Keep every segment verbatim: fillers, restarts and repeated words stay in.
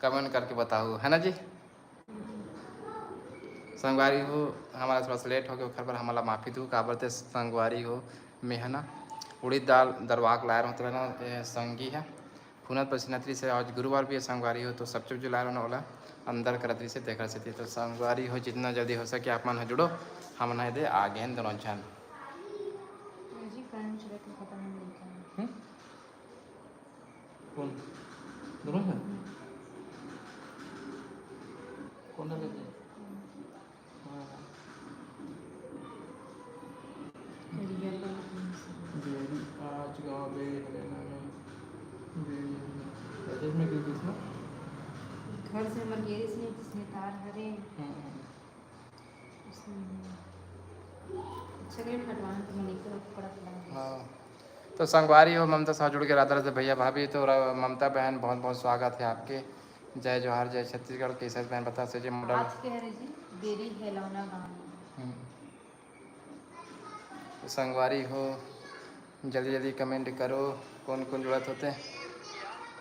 Comment करके बताओ, है ना जी? संगवारी हो, हमारा थोड़ा सा लेट हो गया, ओखर पर हमला माफी दू, काबर ते संगवारी हो, मैं है ना उड़ीद दाल दरवा के लाए रहूँ, तो ना, ए, संगी है फुनत पसीना तरी से, आज गुरुवार भी है संगवारी हो, तो सब चीज लाए रहूँ ना, ओला अंदर करत रही से, तेकर सेती। तो संगवारी हो, जितना जल्दी हो सके आप मन ह जुड़ो, हमन ह दे आगे हैं दोनों झन। जी, करंट चले तो पता नहीं लग गया। हम्म? कौन? दोनों है? कौन सा लेते हैं? हाँ। रियल वाला कौन सा? बेरी आज गाँव बेरी हरियाणा में। बेरी हरियाणा। राजेश में क्यों किसमें? घर से हमर गेरिस नहीं, जिसमें तार हरे। हाँ, हाँ। अच्छा, ग्रेड कटवाना तो मैंने एक तरफ कड़क लगा दिया। हाँ। तो संगवारी हो, ममता साहू जुड़ के राधा राधा भैया भाभी, तो रा-, ममता बहन, बहुत बहुत स्वागत है आपके। जय जोहार, जय छत्तीसगढ़। केसर बहन बता से जी मॉडल। आज के हरे जी, बेरी हेलौना गाँव। हम्म। तो संगवारी हो, जल्दी जल्दी कमेंट करो, कौन कौन जुड़त होते।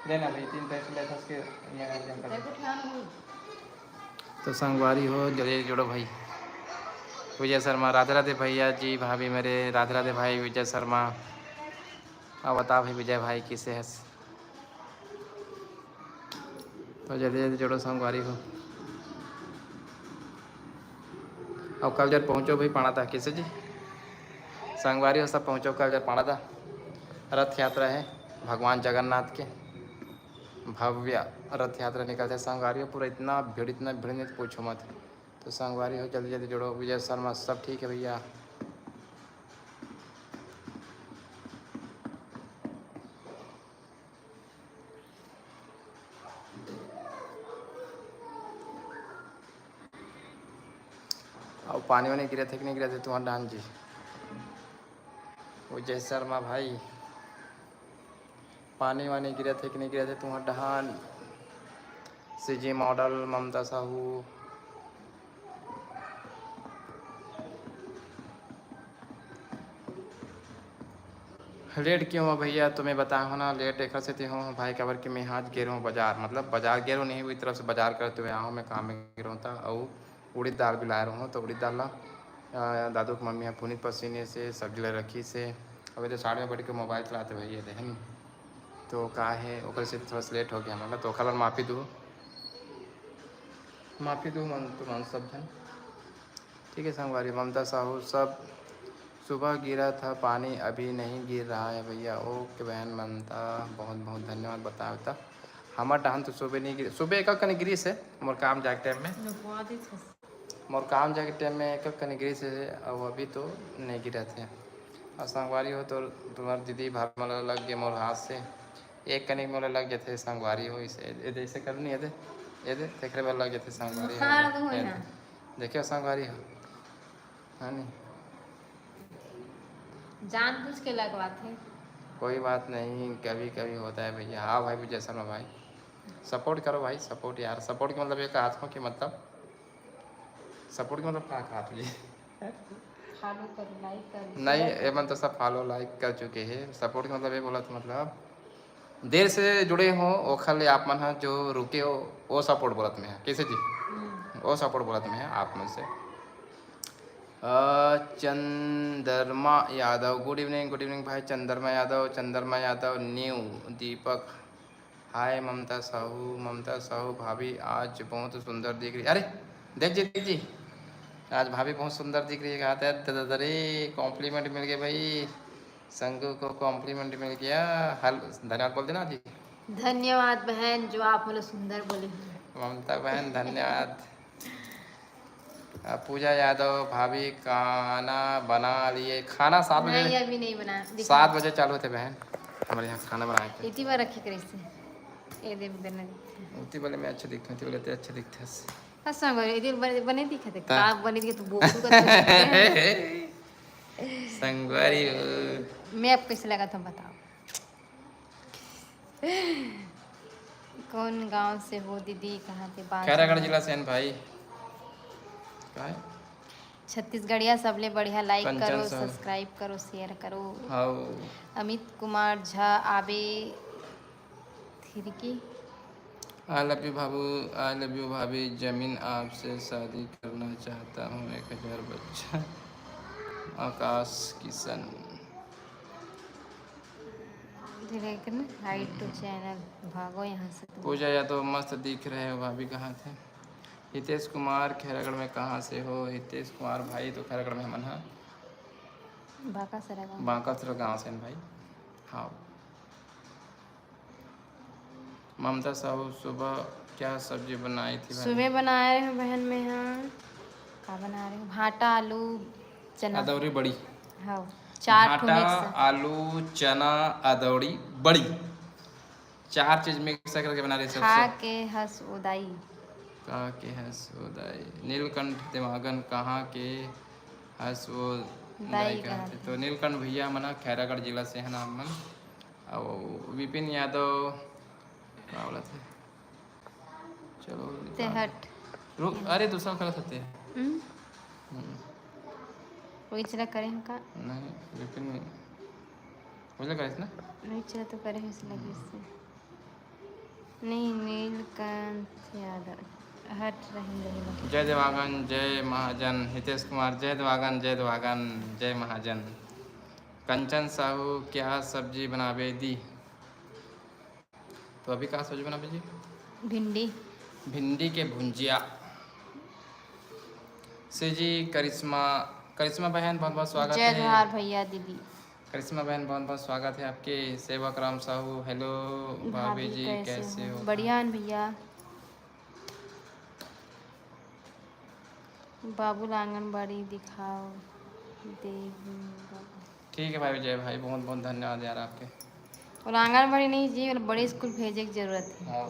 लेना भाई, तीन पैसे लेता उसके, ये कर दे। तो संगवारी हो, जल्दी जुड़ो भाई। विजय शर्मा, राधे राधे भैया जी, भाभी मेरे, राधे राधे भाई विजय शर्मा। अब बता भाई विजय भाई, किसे है? तो जल्दी जल्दी जुड़ो संगवारी हो। अब कल जर पहुँचो भाई पाड़ा दा, किसे जी? संगवारी हो, सब पहुँचो कल जर पाड़ा दा। रथ यात्रा है भगवान जगन्नाथ के, भव्य रथ यात्रा निकलते संगवारी हो। पूरा इतना भीड़, इतना भीड़, नहीं तो पूछो मत। तो संगवारी हो, जल्दी जल्दी जुड़ो। विजय शर्मा, सब ठीक है भैया? अउ पानी वानी गिरत हे कि नहीं गिरत हे तुहर डहान जी? विजय शर्मा भाई, पानी वानी गिरत हे कि नहीं गिरत हे तुहर डहान? सीजी मॉडल, ममता साहू। लेट क्यों हो भैया? तो मैं बताए हो ना, लेट एकर सेती हो भाई, काबर कि मैं आज गे रहूँ बाजार, मतलब बाजार गे रहूँ नहीं, वही तरफ से बाजार करते हुए आए हूँ मैं, काम में गे रहूँ था। अउ उड़ीद दाल भी लाए रहूँ, तो उड़ीद दाल ला, अ, दादू के मम्मी ह पुनीत पसीने से सब्जी ला रखी से। अभी तो साइड में बैठ के मोबाइल चलाते भैया दे, है नी? तो का है, ओकर से थोड़ा सा लेट हो गया, मतलब तो ओकर बर माफी दू, माफी दू मन, तुमन सब जन। ठीक है संगवारी, ममता साहू, सब सुबह गिरा था पानी, अभी नहीं गिर रहा है भैया। ओके बहन ममता, बहुत बहुत धन्यवाद बताए था। हमर डहान तो सुबह नहीं गिरी, सुबह एक कनी गिरी से मोर काम जाए के टाइम में, मोर काम जाए के टाइम में एक कनी गिरी से, अब अभी तो नहीं गिरा थे। और संगवारी हो तो तुम्हार दीदी भाभी मोला लग गए मोर हाथ से, एक कनी मोला लग जाते संगवारी हो, इसे ए दे, इसे कर नहीं, ए दे, ए दे, तेकरे बर लग जाते संगवारी हो। बुखार तो होय ए ना। दे। देखियो संगवारी हो, हाँ नहीं? जानबूझ के लगवाथे। कोई बात नहीं, कभी कभी होता है भैया। हाँ भाई विजय शर्मा भाई, सपोर्ट करो भाई, सपोर्ट यार। सपोर्ट के मतलब ये कहा था कि मतलब, सपोर्ट के मतलब का कहा तुझे? फॉलो करो, लाइक करो, नहीं, शेयर करो। एमन तो सब फॉलो लाइक कर चुके हैं। सपोर्ट के मतलब ये बोला था, मतलब देर से जुड़े हो, ओखर ले आप मन ह जो रुके हो, वो सपोर्ट बोलत में है। कैसे जी? हम्म। वो सपोर्ट बोलत में है आप मन से। अ, चंद्रमा यादव, गुड इवनिंग, गुड इवनिंग भाई चंद्रमा यादव, चंद्रमा यादव, न्यू दीपक, हाय ममता साहू, ममता साहू भाभी आज बहुत सुंदर दिख रही। अरे देख जी, देख जी, आज भाभी बहुत सुंदर दिख रही है। कहा था, द-, द-, द-, अरे कॉम्प्लीमेंट मिल गए भाई, संगू को कॉम्प्लीमेंट मिल गया। हल धन्यवाद बोल देना जी। धन्यवाद बहन, जो आप मोला सुंदर बोले हो। ममता बहन धन्यवाद। आ, पूजा यादव भाभी खाना बना लिए। खाना सात बजे, नहीं, अभी नहीं बना, दिखा। सात बजे चालू होते बहन, हमारे यहाँ खाना बनाए थे। इतनी बार रखे करे से। ए दे बने दिखते। उतनी बोले मैं अच्छे दिखते, उतनी बोले ते अच्छे दिखते हैं। हाँ, संगवारी, इतनी बने, बने दिखते। ता। का बने दिखे तो बोलू का तो। संगवारी हो। मैं आप कैसे लगा था बताओ। कौन गांव से हो दीदी, कहाँ के बात खैरागढ़ है? जिला से हैं भाई। का है? छत्तीसगढ़िया सबले बढ़िया, लाइक कंचन करो, साहू। सब्सक्राइब करो, शेयर करो। हाउ। अमित कुमार झा आबे थिरकी। I love you बाबू, I love you भाभी, जमीन आपसे शादी करना चाहता हूँ, एक हजार बच्चा। आकाश किशन। धीरे करना, हाइड टू चैनल, भागो यहाँ से तुम। पूजा यादव मस्त दिख रहे हो भाभी, कहाँ थे? हितेश कुमार खैरागढ़ में कहाँ से हो? हितेश कुमार भाई तो खैरागढ़ में हमन हा बांकासरा गाँव। बांकासरा गाँव से हैं भाई। हाँ। ममता साहू सुबह क्या सब्जी बनाई थी भाई? सुबह बनाए रहे हो बहन में, हाँ। का बना रहे हो? भाटा, आलू, चना। अदौरी बड़ी। हाँ, चार ठो भाटा, मिक्स। आलू, चना, अदौरी बड़ी, चार चीज मिक्स करके बना रहे खा सबसे। के हंस उदाई। का के हंस उदाई। नीलकंठ देवांगन कहाँ के हंस उदाई दाई कहाँ कहाँ थे? थे? तो नीलकंठ भैया मना खैरागढ़ जिला से है ना आप मन। और विपिन यादव का बोला थे? चलो ते हट। रुक, अरे दूसरा करा था ते। हम्म? हम्म, वही चला करे हम का? नहीं, विपिन मुझे करिस ना। वही चला तो करे हम, इसलिए लगे इससे। नहीं, नीलकंठ यादव हट रही रही। जय देवांगन, जय महाजन। हितेश कुमार, जय देवांगन, जय देवांगन, जय महाजन। कंचन साहू, क्या सब्जी बनाबे दी? तो अभी का सब्जी बनाबे जी? भिंडी। भिंडी के भुंजिया। से जी करिश्मा, करिश्मा बहन बहुत बहुत स्वागत जय है। जोहार भैया दीदी। करिश्मा बहन बहुत बहुत स्वागत है आपके। सेवक राम साहू, हेलो भाभी जी, कैसे हो? बढ़िया है भैया। बाबू ला आंगनबाड़ी दिखाओ देगी बाबू। ठीक है भाई विजय भाई, बहुत बहुत धन्यवाद यार आपके। और आंगनबाड़ी नहीं जी, बड़े स्कूल भेजे की जरूरत है। हाँ,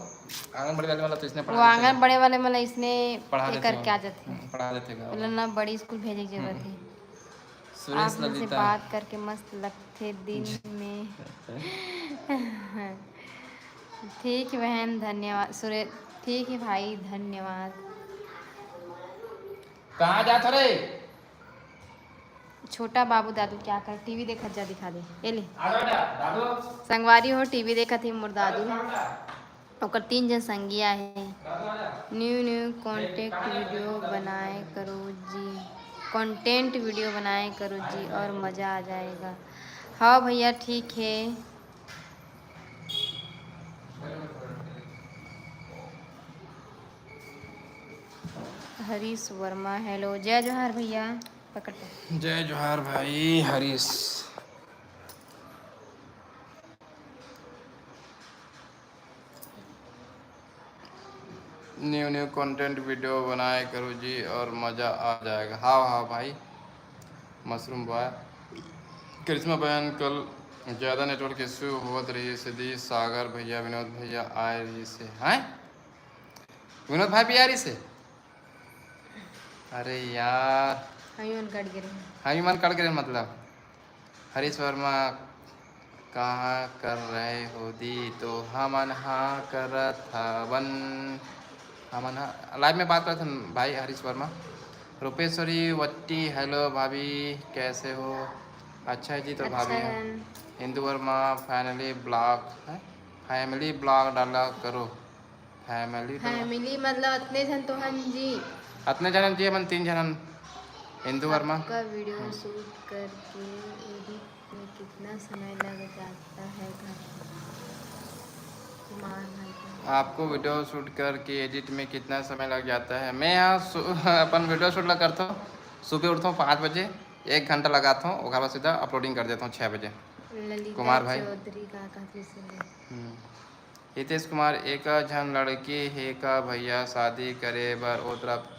आंगनबाड़ी वाले वाला तो इसने वो पढ़ा देते हैं। आंगनबाड़ी वाले मतलब इसने पढ़ा ये देते करके आ हैं। जाते हैं। हम्म, पढ़ा देते हैं। बोला ना, बड़ी स्कूल भेजे की जरूरत है। सुरेश आप हमसे ललिता। बात करके मस्त लगते दिन में। ठीक है बहन, धन्यवाद। सुरे ठीक है भाई, धन्यवाद। कहाँ जात हो रे? छोटा बाबू दादू क्या कर, टीवी देखत जा, दिखा दे। ये ले आ जा बेटा, दादू। संगवारी हो, टीवी देखत ही मोर दादू ह। ओकर तीन जन संगी आहे। न्यू न्यू कॉन्टेंट वीडियो बनाए करो जी, कॉन्टेंट वीडियो बनाए करो जी, और मज़ा आ जाएगा। हाँ भैया, ठीक है। हरीश वर्मा, हेलो, जय जोहार भैया। पकड़, पकड़। जय जोहार भाई Harish. New new content video बनाए करो जी और मज़ा आ जाएगा। हाँ हाँ भाई, मशरूम बॉय। करिश्मा बहन, कल ज़्यादा नेटवर्क इशू होत रहिस हे दी, सागर भैया, विनोद भैया आए रहिस हे। हैं, विनोद भाई भी आए रहिस हे? अरे यार, हमी मन कट गे रहे। हमी मन कट गे रहे मतलब। हरीश वर्मा, कहाँ कर रहे हो दी? तो हमन हा करत हवन, हमन हा लाइव में बात करत हन भाई हरीश वर्मा। रूपेश्वरी वट्टी, हेलो भाभी, कैसे हो? अच्छा है जी। तो अच्छा भाभी है। इंदु वर्मा, फैमिली ब्लॉग है, फैमिली ब्लॉग डाला करो। फैमिली तो फैमिली मतलब अतने झन तो हन जी। अतने झन जी, हमन तीन झन हन। इंदु वर्मा। आपका वीडियो शूट करके एडिट में कितना समय लग जाता है घर? कुमार भाई का। आपको वीडियो शूट करके एडिट में कितना समय लग जाता है? मैं यहाँ सु-, अपन वीडियो शूट ला करता हूँ, सुबह उठता हूँ पाँच बजे, एक घंटा लगाता हूँ, ओकर बाद सीधा अपलोडिंग कर देता हूँ छः बजे। ललिता कुमार भाई। चौधरी का कहत रहिस हे। हम्म। हितेश कुमार, एक झन लड़की हे का भैया शादी करे बर ओ तरफ?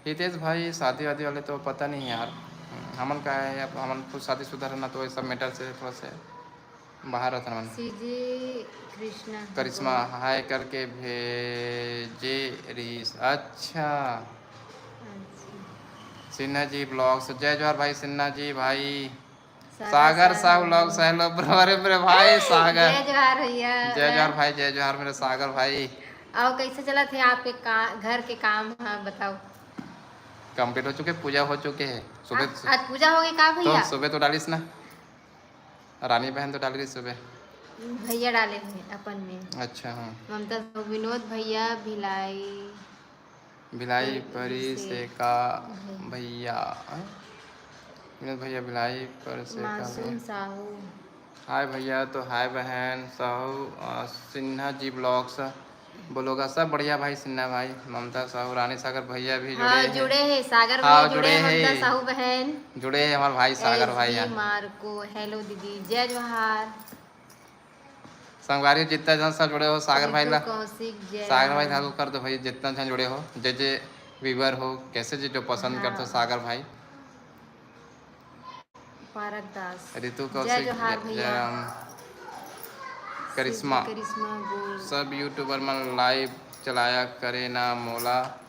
हितेश भाई, शादी वादी वाले तो पता नहीं यार। हम्म, हमन का है, अब हमन खुद शादीशुदा रहना तो ये सब मैटर से थोड़ा से बाहर रहता हमन। सीजी कृष्णा। करिश्मा हाय करके भेजे रहीस। अच्छा। अच्छा। सिन्हा जी ब्लॉग्स, जय जोहार भाई सिन्हा जी भाई। Sagar Sagar Sahu Sahu blogs, hello bro. अरे मेरे भाई सागर। जय जोहार भैया। जय जोहार भाई, जय जोहार मेरे सागर भाई। और कैसे चलत हे आपके का, घर के काम ह बताओ। कंप्लीट हो चुके, पूजा हो चुके है सुबह। आज, आज पूजा हो गई का तो भैया? सुबह तो डालिस ना, रानी बहन तो डाल रही सुबह। भैया डाले हे अपन में। अच्छा, हाँ। ममता साहू, विनोद भैया भिलाई। भिलाई परी से का भैया, हाँ? विनोद भैया भिलाई पर से का मासूम भैया। साहू। हाय भैया, तो हाय बहन साहू, अ, सिन्हा जी ब्लॉग्स बोलोगा। सब बढ़िया भाई सिन्हा भाई। ममता साहू, रानी सागर भैया भी जुड़े हाँ, हैं। जुड़े हैं सागर हाँ, भैया, जुड़े जुड़े हैं ममता हैं। साहू बहन। जुड़े हैं हमारे भाई सागर भाई एस हैं। मार्को, हेलो दीदी, जय जोहार। संगवारी जितना जन सब जुड़े हो, सागर भाई ला, रितु कौशिक, जय सागर भाई राम। लागू कर दो भाई, जितना जन जुड़े हो, जे जे व्यूअर हो, कैसे जे जो पसंद करते हो हाँ। सागर भाई। पारक दास, रितु जय कौशिक, जोहार जय भैया। राम। करिश्मा, करिश्मा गोल। सब यूट्यूबर मन लाइव चलाया करे ना, मोला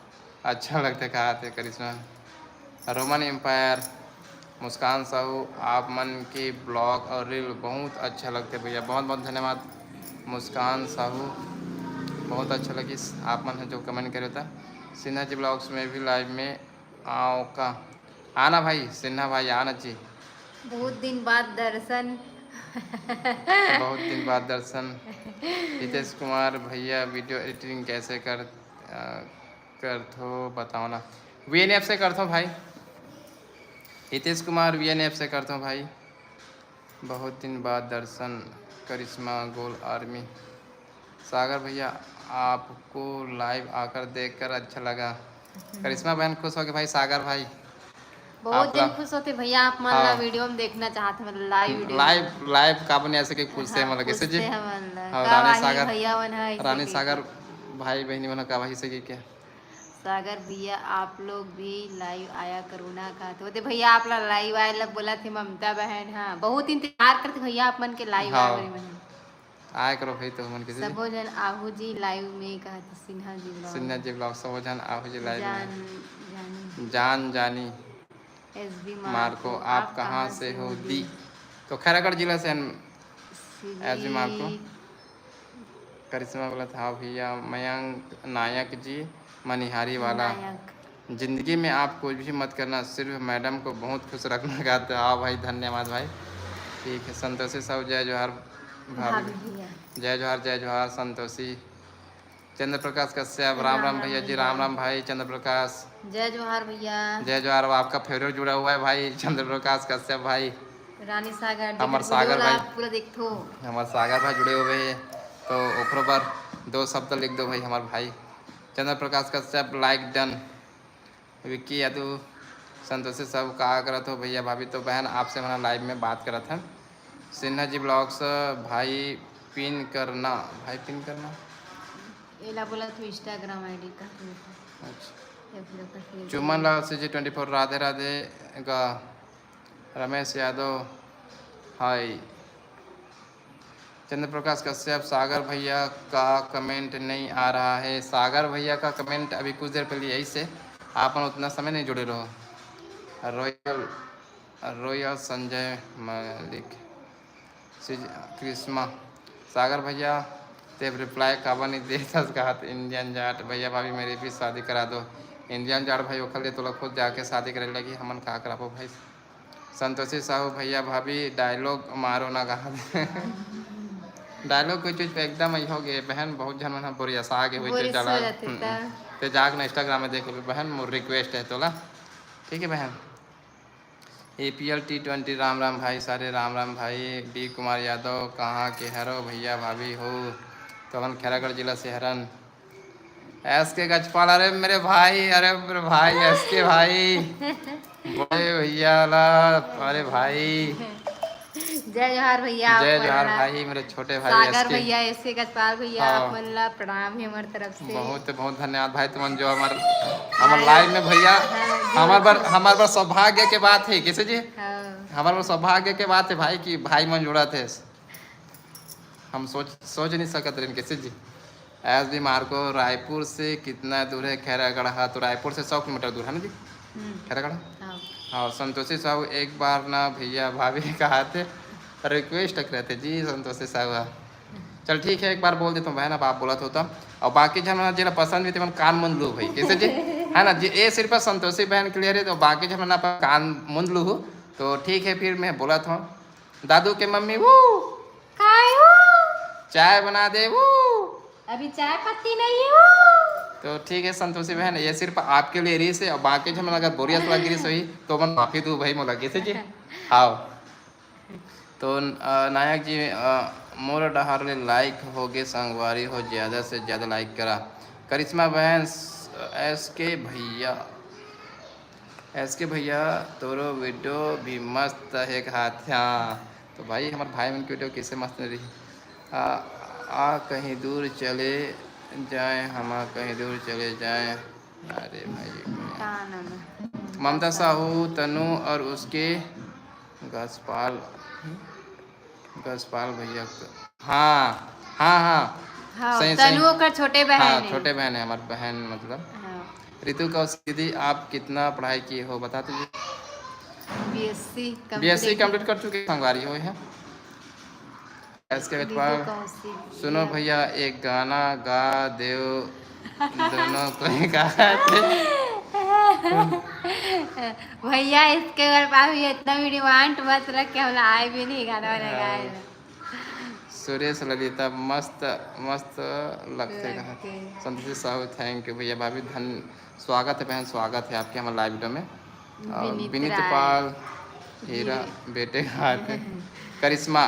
अच्छा लगते कहा थे करिश्मा। रोमन एम्पायर, मुस्कान साहू, आप मन के ब्लॉग और रील बहुत अच्छा लगते भैया, बहुत बहुत धन्यवाद मुस्कान साहू, बहुत अच्छा लगिस आप मन ह जो कमेंट करे था। सिन्हा जी ब्लॉग्स में भी लाइव में आओ का, आना भाई सिन्हा भाई, आना जी। बहुत दिन बाद दर्शन। बहुत दिन बाद दर्शन। हितेश कुमार भैया, वीडियो एडिटिंग कैसे कर अ, करथो बताओ ना। वीएनएफ से करथो भाई। हितेश कुमार वीएनएफ से करथो भाई। बहुत दिन बाद दर्शन। करिश्मा गोल आर्मी। सागर भैया, आपको लाइव आकर देखकर अच्छा लगा। करिश्मा बहन खुश हो गए भाई, सागर भाई बहुत आप दिन ला- खुश होते भैया, आप मन ला हाँ। वीडियो में देखना चाहत, मतलब लाइव वीडियो। लाइव लाइव का बने ऐसे कि पूछते हैं, मतलब कैसे जी? पूछते हैं मन ला। और का रानी भाई सागर, भैया मन है, ऐसे रानी कि- सागर भाई बहनी मन का भाई से कि क्या? सागर भैया, आप लोग भी लाइव आया करो ना, कहते होते भैया, आप ला लाइव आए ला बोला थे ममता बहन। हाँ, बहुत इंतजार करते भैया आप मन के लाइव हाँ। आए मन। आए करो भाई, तो मन कैसे जी? सबो जन आहू जी लाइव में, कहते सिन्हा जी ब्लॉग। सिन्हा जी ब्लॉग, सबो जन आहू जी लाइव जान में। जानी जान जानी। एसबी मार्को, आप कहाँ से हो दी? तो खैरागढ़ जिला से हैं। SB Marco. करिश्मा बोला था, "हाँ भैया, मयंक नायक जी, मनिहारी वाला।" नायक। जिंदगी में आप कुछ भी मत करना, सिर्फ मैडम को बहुत खुश रखना चाहते हो। हाँ भाई, धन्यवाद भाई। ठीक है, संतोषी साहू, जय जोहार भाभी। भाभी भैया। जय जोहार, जय जोहार संतोषी। चंद्र प्रकाश कश्यप, राम राम भैया जी, राम राम भाई चंद्र प्रकाश। जय जोहार भैया। जय जोहार, वो आपका फेवरेट जुड़ा हुआ है भाई, चंद्र प्रकाश कश्यप भाई। रानी सागर जी हमार के सागर video ला भाई। आप पूरा देखथो। हमार सागर भाई जुड़े हुए हैं, तो ओकरो बर दो शब्द लिख दो भाई, हमार भाई चंद्र प्रकाश कश्यप, लाइक डन। विक्की यादव, संतोषी साहू, का करत हो भैया भाभी? तो बहन, आपसे हमारा लाइव में बात करत हन। सिन्हा जी ब्लॉग्स भाई, पिन करना भाई, पिन करना। एला बोला तू इंस्टाग्राम आईडी का तू। अच्छा। या फिर ओकर Facebook। चुमन लाल सी जी ट्वेंटी फोर, राधे राधे गा। रमेश यादव, हाय। चंद्र प्रकाश कश्यप, सागर भैया का कमेंट नहीं आ रहा है। सागर भैया का कमेंट अभी कुछ देर पहले यही से, आप मन उतना समय नहीं जुड़े रहो। रॉयल, रॉयल संजय मलिक, सिज-, करिश्मा, सागर भैया, तेब रिप्लाई काबर नहीं देत हस? कहा इंडियन जाट, भैया भाभी मेरी भी शादी करा दो। इंडियन जाट भाई, ओखर ले तोला खुद जाके शादी करे लगी, हमन का कराबो भाई? संतोषी साहू, भैया भाभी डायलॉग मारो ना कहा। डायलॉग कोई चीज पे एकदम ही हो गए बहन, बहुत झन मन बोरियसा के हुई बोरियस चला। हो जाते हम्म, ता। हम्म। ते जाके ना इंस्टाग्राम में देख लेबे बहन, मोर रिक्वेस्ट है तोला, ठीक है बहन। APL T twenty, Ram Ram भाई, सारे राम राम भाई। डी कुमार यादव, कहाँ के हरो भैया भाभी हो? तो अपन खैरागढ़ जिला से हरन। एस के गजपाल, अरे मेरे भाई, अरे मेरे भाई एस के भाई, बड़े भैया ला, अरे भाई। जय जोहार भैया, आप जय मन जोहार ला। भाई, मेरे छोटे भाई सागर एस के। भैया, एस के गजपाल भैया, हाँ। आप मन ला प्रणाम है हमारे तरफ से। बहुत बहुत धन्यवाद भाई तुमन जो हमार हमार लाइव में भैया, हाँ, जो हमार बर हमार बर सौभाग्य के बात है, कैसे जी? हाँ। हमार बर सौभाग्य के बात है भाई कि भाई मन जुड़ा थे। हम सोच सोच नहीं सकत रहे कैसे जी। एस बी मार्को, रायपुर से कितना दूर है खैरागढ़? हाँ, तो रायपुर से सौ किलोमीटर दूर है ना जी, हम्म। खैरागढ़। हाँ। हाँ, संतोषी साहू, एक बार ना भैया भाभी कहा थे, रिक्वेस्ट करे थे जी संतोषी साहू। चल ठीक है, एक बार बोल देता हूँ बहन, अब आप बोलत हो तब। और बाकी झन मन जेला पसंद भी थे, मन कान मुंद लू भाई, कैसे जी? है ना जी, ये सिर्फ संतोषी बहन के लिए रहे, तो बाकी झन मन अपन कान मुंद लू हो। तो ठीक है, फिर मैं बोलत हूँ दादू के मम्मी वो काय हो? चाय बना दे वो। अभी चाय पत्ती नहीं है वो। तो ठीक है संतोषी बहन, ये सिर्फ आपके लिए रहिस हे, और बाकी जो मन अगर बोरियत लग रहिस होही तो मन माफी दू भाई मोला, कैसे जी? हाव। तो अ, नायक जी, अ, मोर डहार ले लाइक होगे संगवारी हो, ज्यादा से ज्यादा लाइक करा। करिश्मा बहन, एस के भैया, एस के भैया, तोरो वीडियो भी मस्त हे कहाथे। हाँ, तो भाई, हमर भाई मन के वीडियो कैसे मस्त नहीं रही। आ, आ कहीं दूर चले जाए, हम कहीं दूर चले जाए। अरे भाई, का नाम है? ममता साहू, तनु और उसके गजपाल, गजपाल भैया क-, हाँ, हाँ, हाँ। हाँ, सही, सही। तनु ओकर छोटे बहन हाँ, है। छोटे बहन है, हमार बहन मतलब। हाँ। रितु कौशिक दीदी, आप कितना पढ़ाई किए हो, बता दीजिए। BSc BSc complete। कंप्लीट कर चुके संगवारी हो है। इसके रितु बाद कौशिक सुनो भैया। भैया, एक गाना गा देव दोनों को ही गा। भैया, इसके घर पास भी इतना भी डिमांड मत रख के हम आए भी नहीं गाना वाना गाए। हाँ। सुरेश ललिता मस्त, मस्त लगथे कहा। लगथे। संतोषी साहू, thank you भैया, भाभी धन, स्वागत है बहन, स्वागत है आपके हमारे लाइव वीडियो में। और विनीत विनीत राय। पाल, हीरा, जी। बेटे का हाथ है। करिश्मा,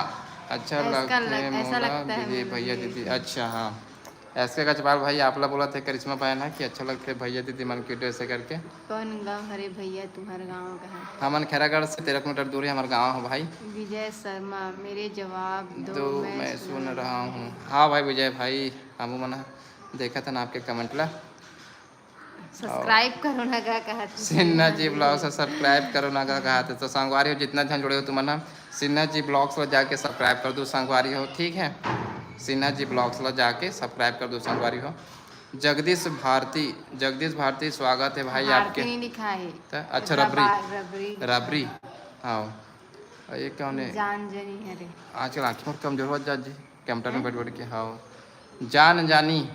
अच्छा ऐसा लगथे लग-, ऐसा मोला लगता है दीदी, मोला भैया, भी। दीदी, अच्छा, हाँ। एस के गजपाल भाई, आप ला बोलथे करिश्मा बहन है कि अच्छा लगथे भैया दीदी मन के वीडियो ऐसे करके। कौन गाँव हरे भैया, तुम्हारे गाँव का है? हमन खैरागढ़ से तेरह किलोमीटर दूर है हमारा गाँव है भाई। विजय शर्मा, मेरे जवाब दो, दो, मैं मैं सुन सुन रहा रहा हूँ। हूँ। हाँ भाई विजय भाई, हमू मन देखत हन आपके कमेंट ला। सब्सक्राइब करो ना गा कहत हे। सिन्हा जी ब्लॉग्स ला सब्सक्राइब करो ना गा कहत हे। तो संगवारी हो, जितना झन जुड़े हो तुमन ह, सिन्हा जी ब्लॉग्स ला जाके सब्सक्राइब कर दो संगवारी हो, ठीक है? सिन्हा जी ब्लॉग्स ला जाके सब्सक्राइब कर दो संगवारी हो। जगदीश भारती, जगदीश भारती, स्वागत है भाई भारती आपके। नहीं लिखा है। त-, अच्छा, रबरी। रबा-, रबरी। रबरी, हाँ। और ये कौन है? जान जनी हरे। आजकल आँखी मोर कमजोर हो जात जी, कंप्यूटर में हैं? बैठ बैठ के, हाँ। जान जानी,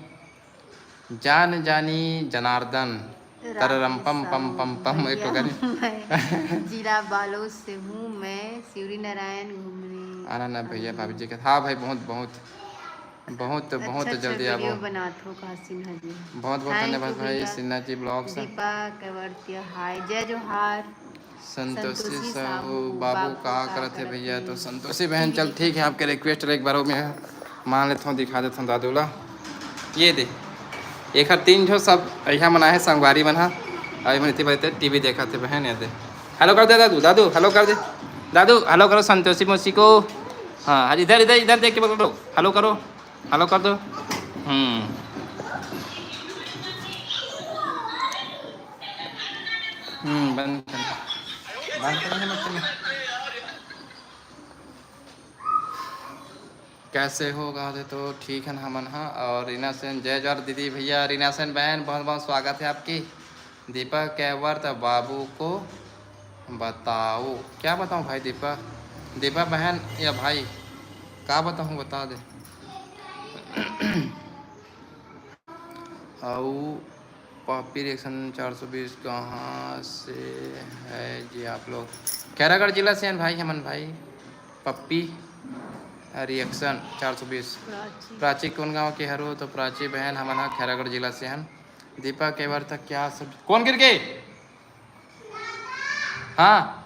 जान जानी जनार्दन, राधे तररम पम पम साहू पम पम, एक भैया, ठो गाने। मैं जिला बालोद से हूँ, मैं शिवरी नारायण घूमने आना ना भैया, आऊंगी। भाभी जी के, हाँ भाई, बहुत, बहुत, बहुत, अच्छा, बहुत अच्छा जल्दी वीडियो आबो। बनात हो का सिन्हा जी। बहुत, बहुत thank धन्यवाद you भाई भैया। सिन्हा जी ब्लॉग्स। दीपा केवड़तिया, हाय, जय जोहार। संतोषी संतोषी साहू, साहू, बाबू बाबू का का करत हे करत भैया? हे? तो संतोषी बहन, चल ठीक है, आपके रिक्वेस्ट ला एक बार मैं मान लेता हूँ, दिखा देता हूँ दादू ला। ये दे, एक हर तीन ठो सब यहाँ मना है संगवारी मन हा। अभी मन इतनी बार टीवी देखा थे बहन, ये दे। हेलो कर दे दादू, दादू हेलो कर दे, दादू हेलो करो संतोषी मौसी को। हाँ, इधर, इधर, इधर देख के बोलो, हेलो करो, हेलो कर दो। हम्म। हम्म, बंद कर। बंद कर, मत कर। कैसे हो गा दे? तो ठीक है हमन हा। और रीना सेन, जय जोहार दीदी भैया। रीना सेन बहन, बहुत बहुत स्वागत है आपकी। दीपक केवट बाबू को बताओ। क्या बताऊँ भाई दीपक, दीपा बहन या भाई, का बताऊँ, बता दे। अउ पप्पी रिएक्शन चार सौ बीस कहाँ से है जी आप लोग? खैरागढ़ जिला से हन भाई, हमन भाई। पप्पी रिएक्शन चार सौ बीस। प्राची। प्राची कौन गांव के हरो? तो प्राची बहन, हमन ह खैरागढ़ जिला से हन। दीपा केवट था क्या सब, कौन गिर गए? हाँ।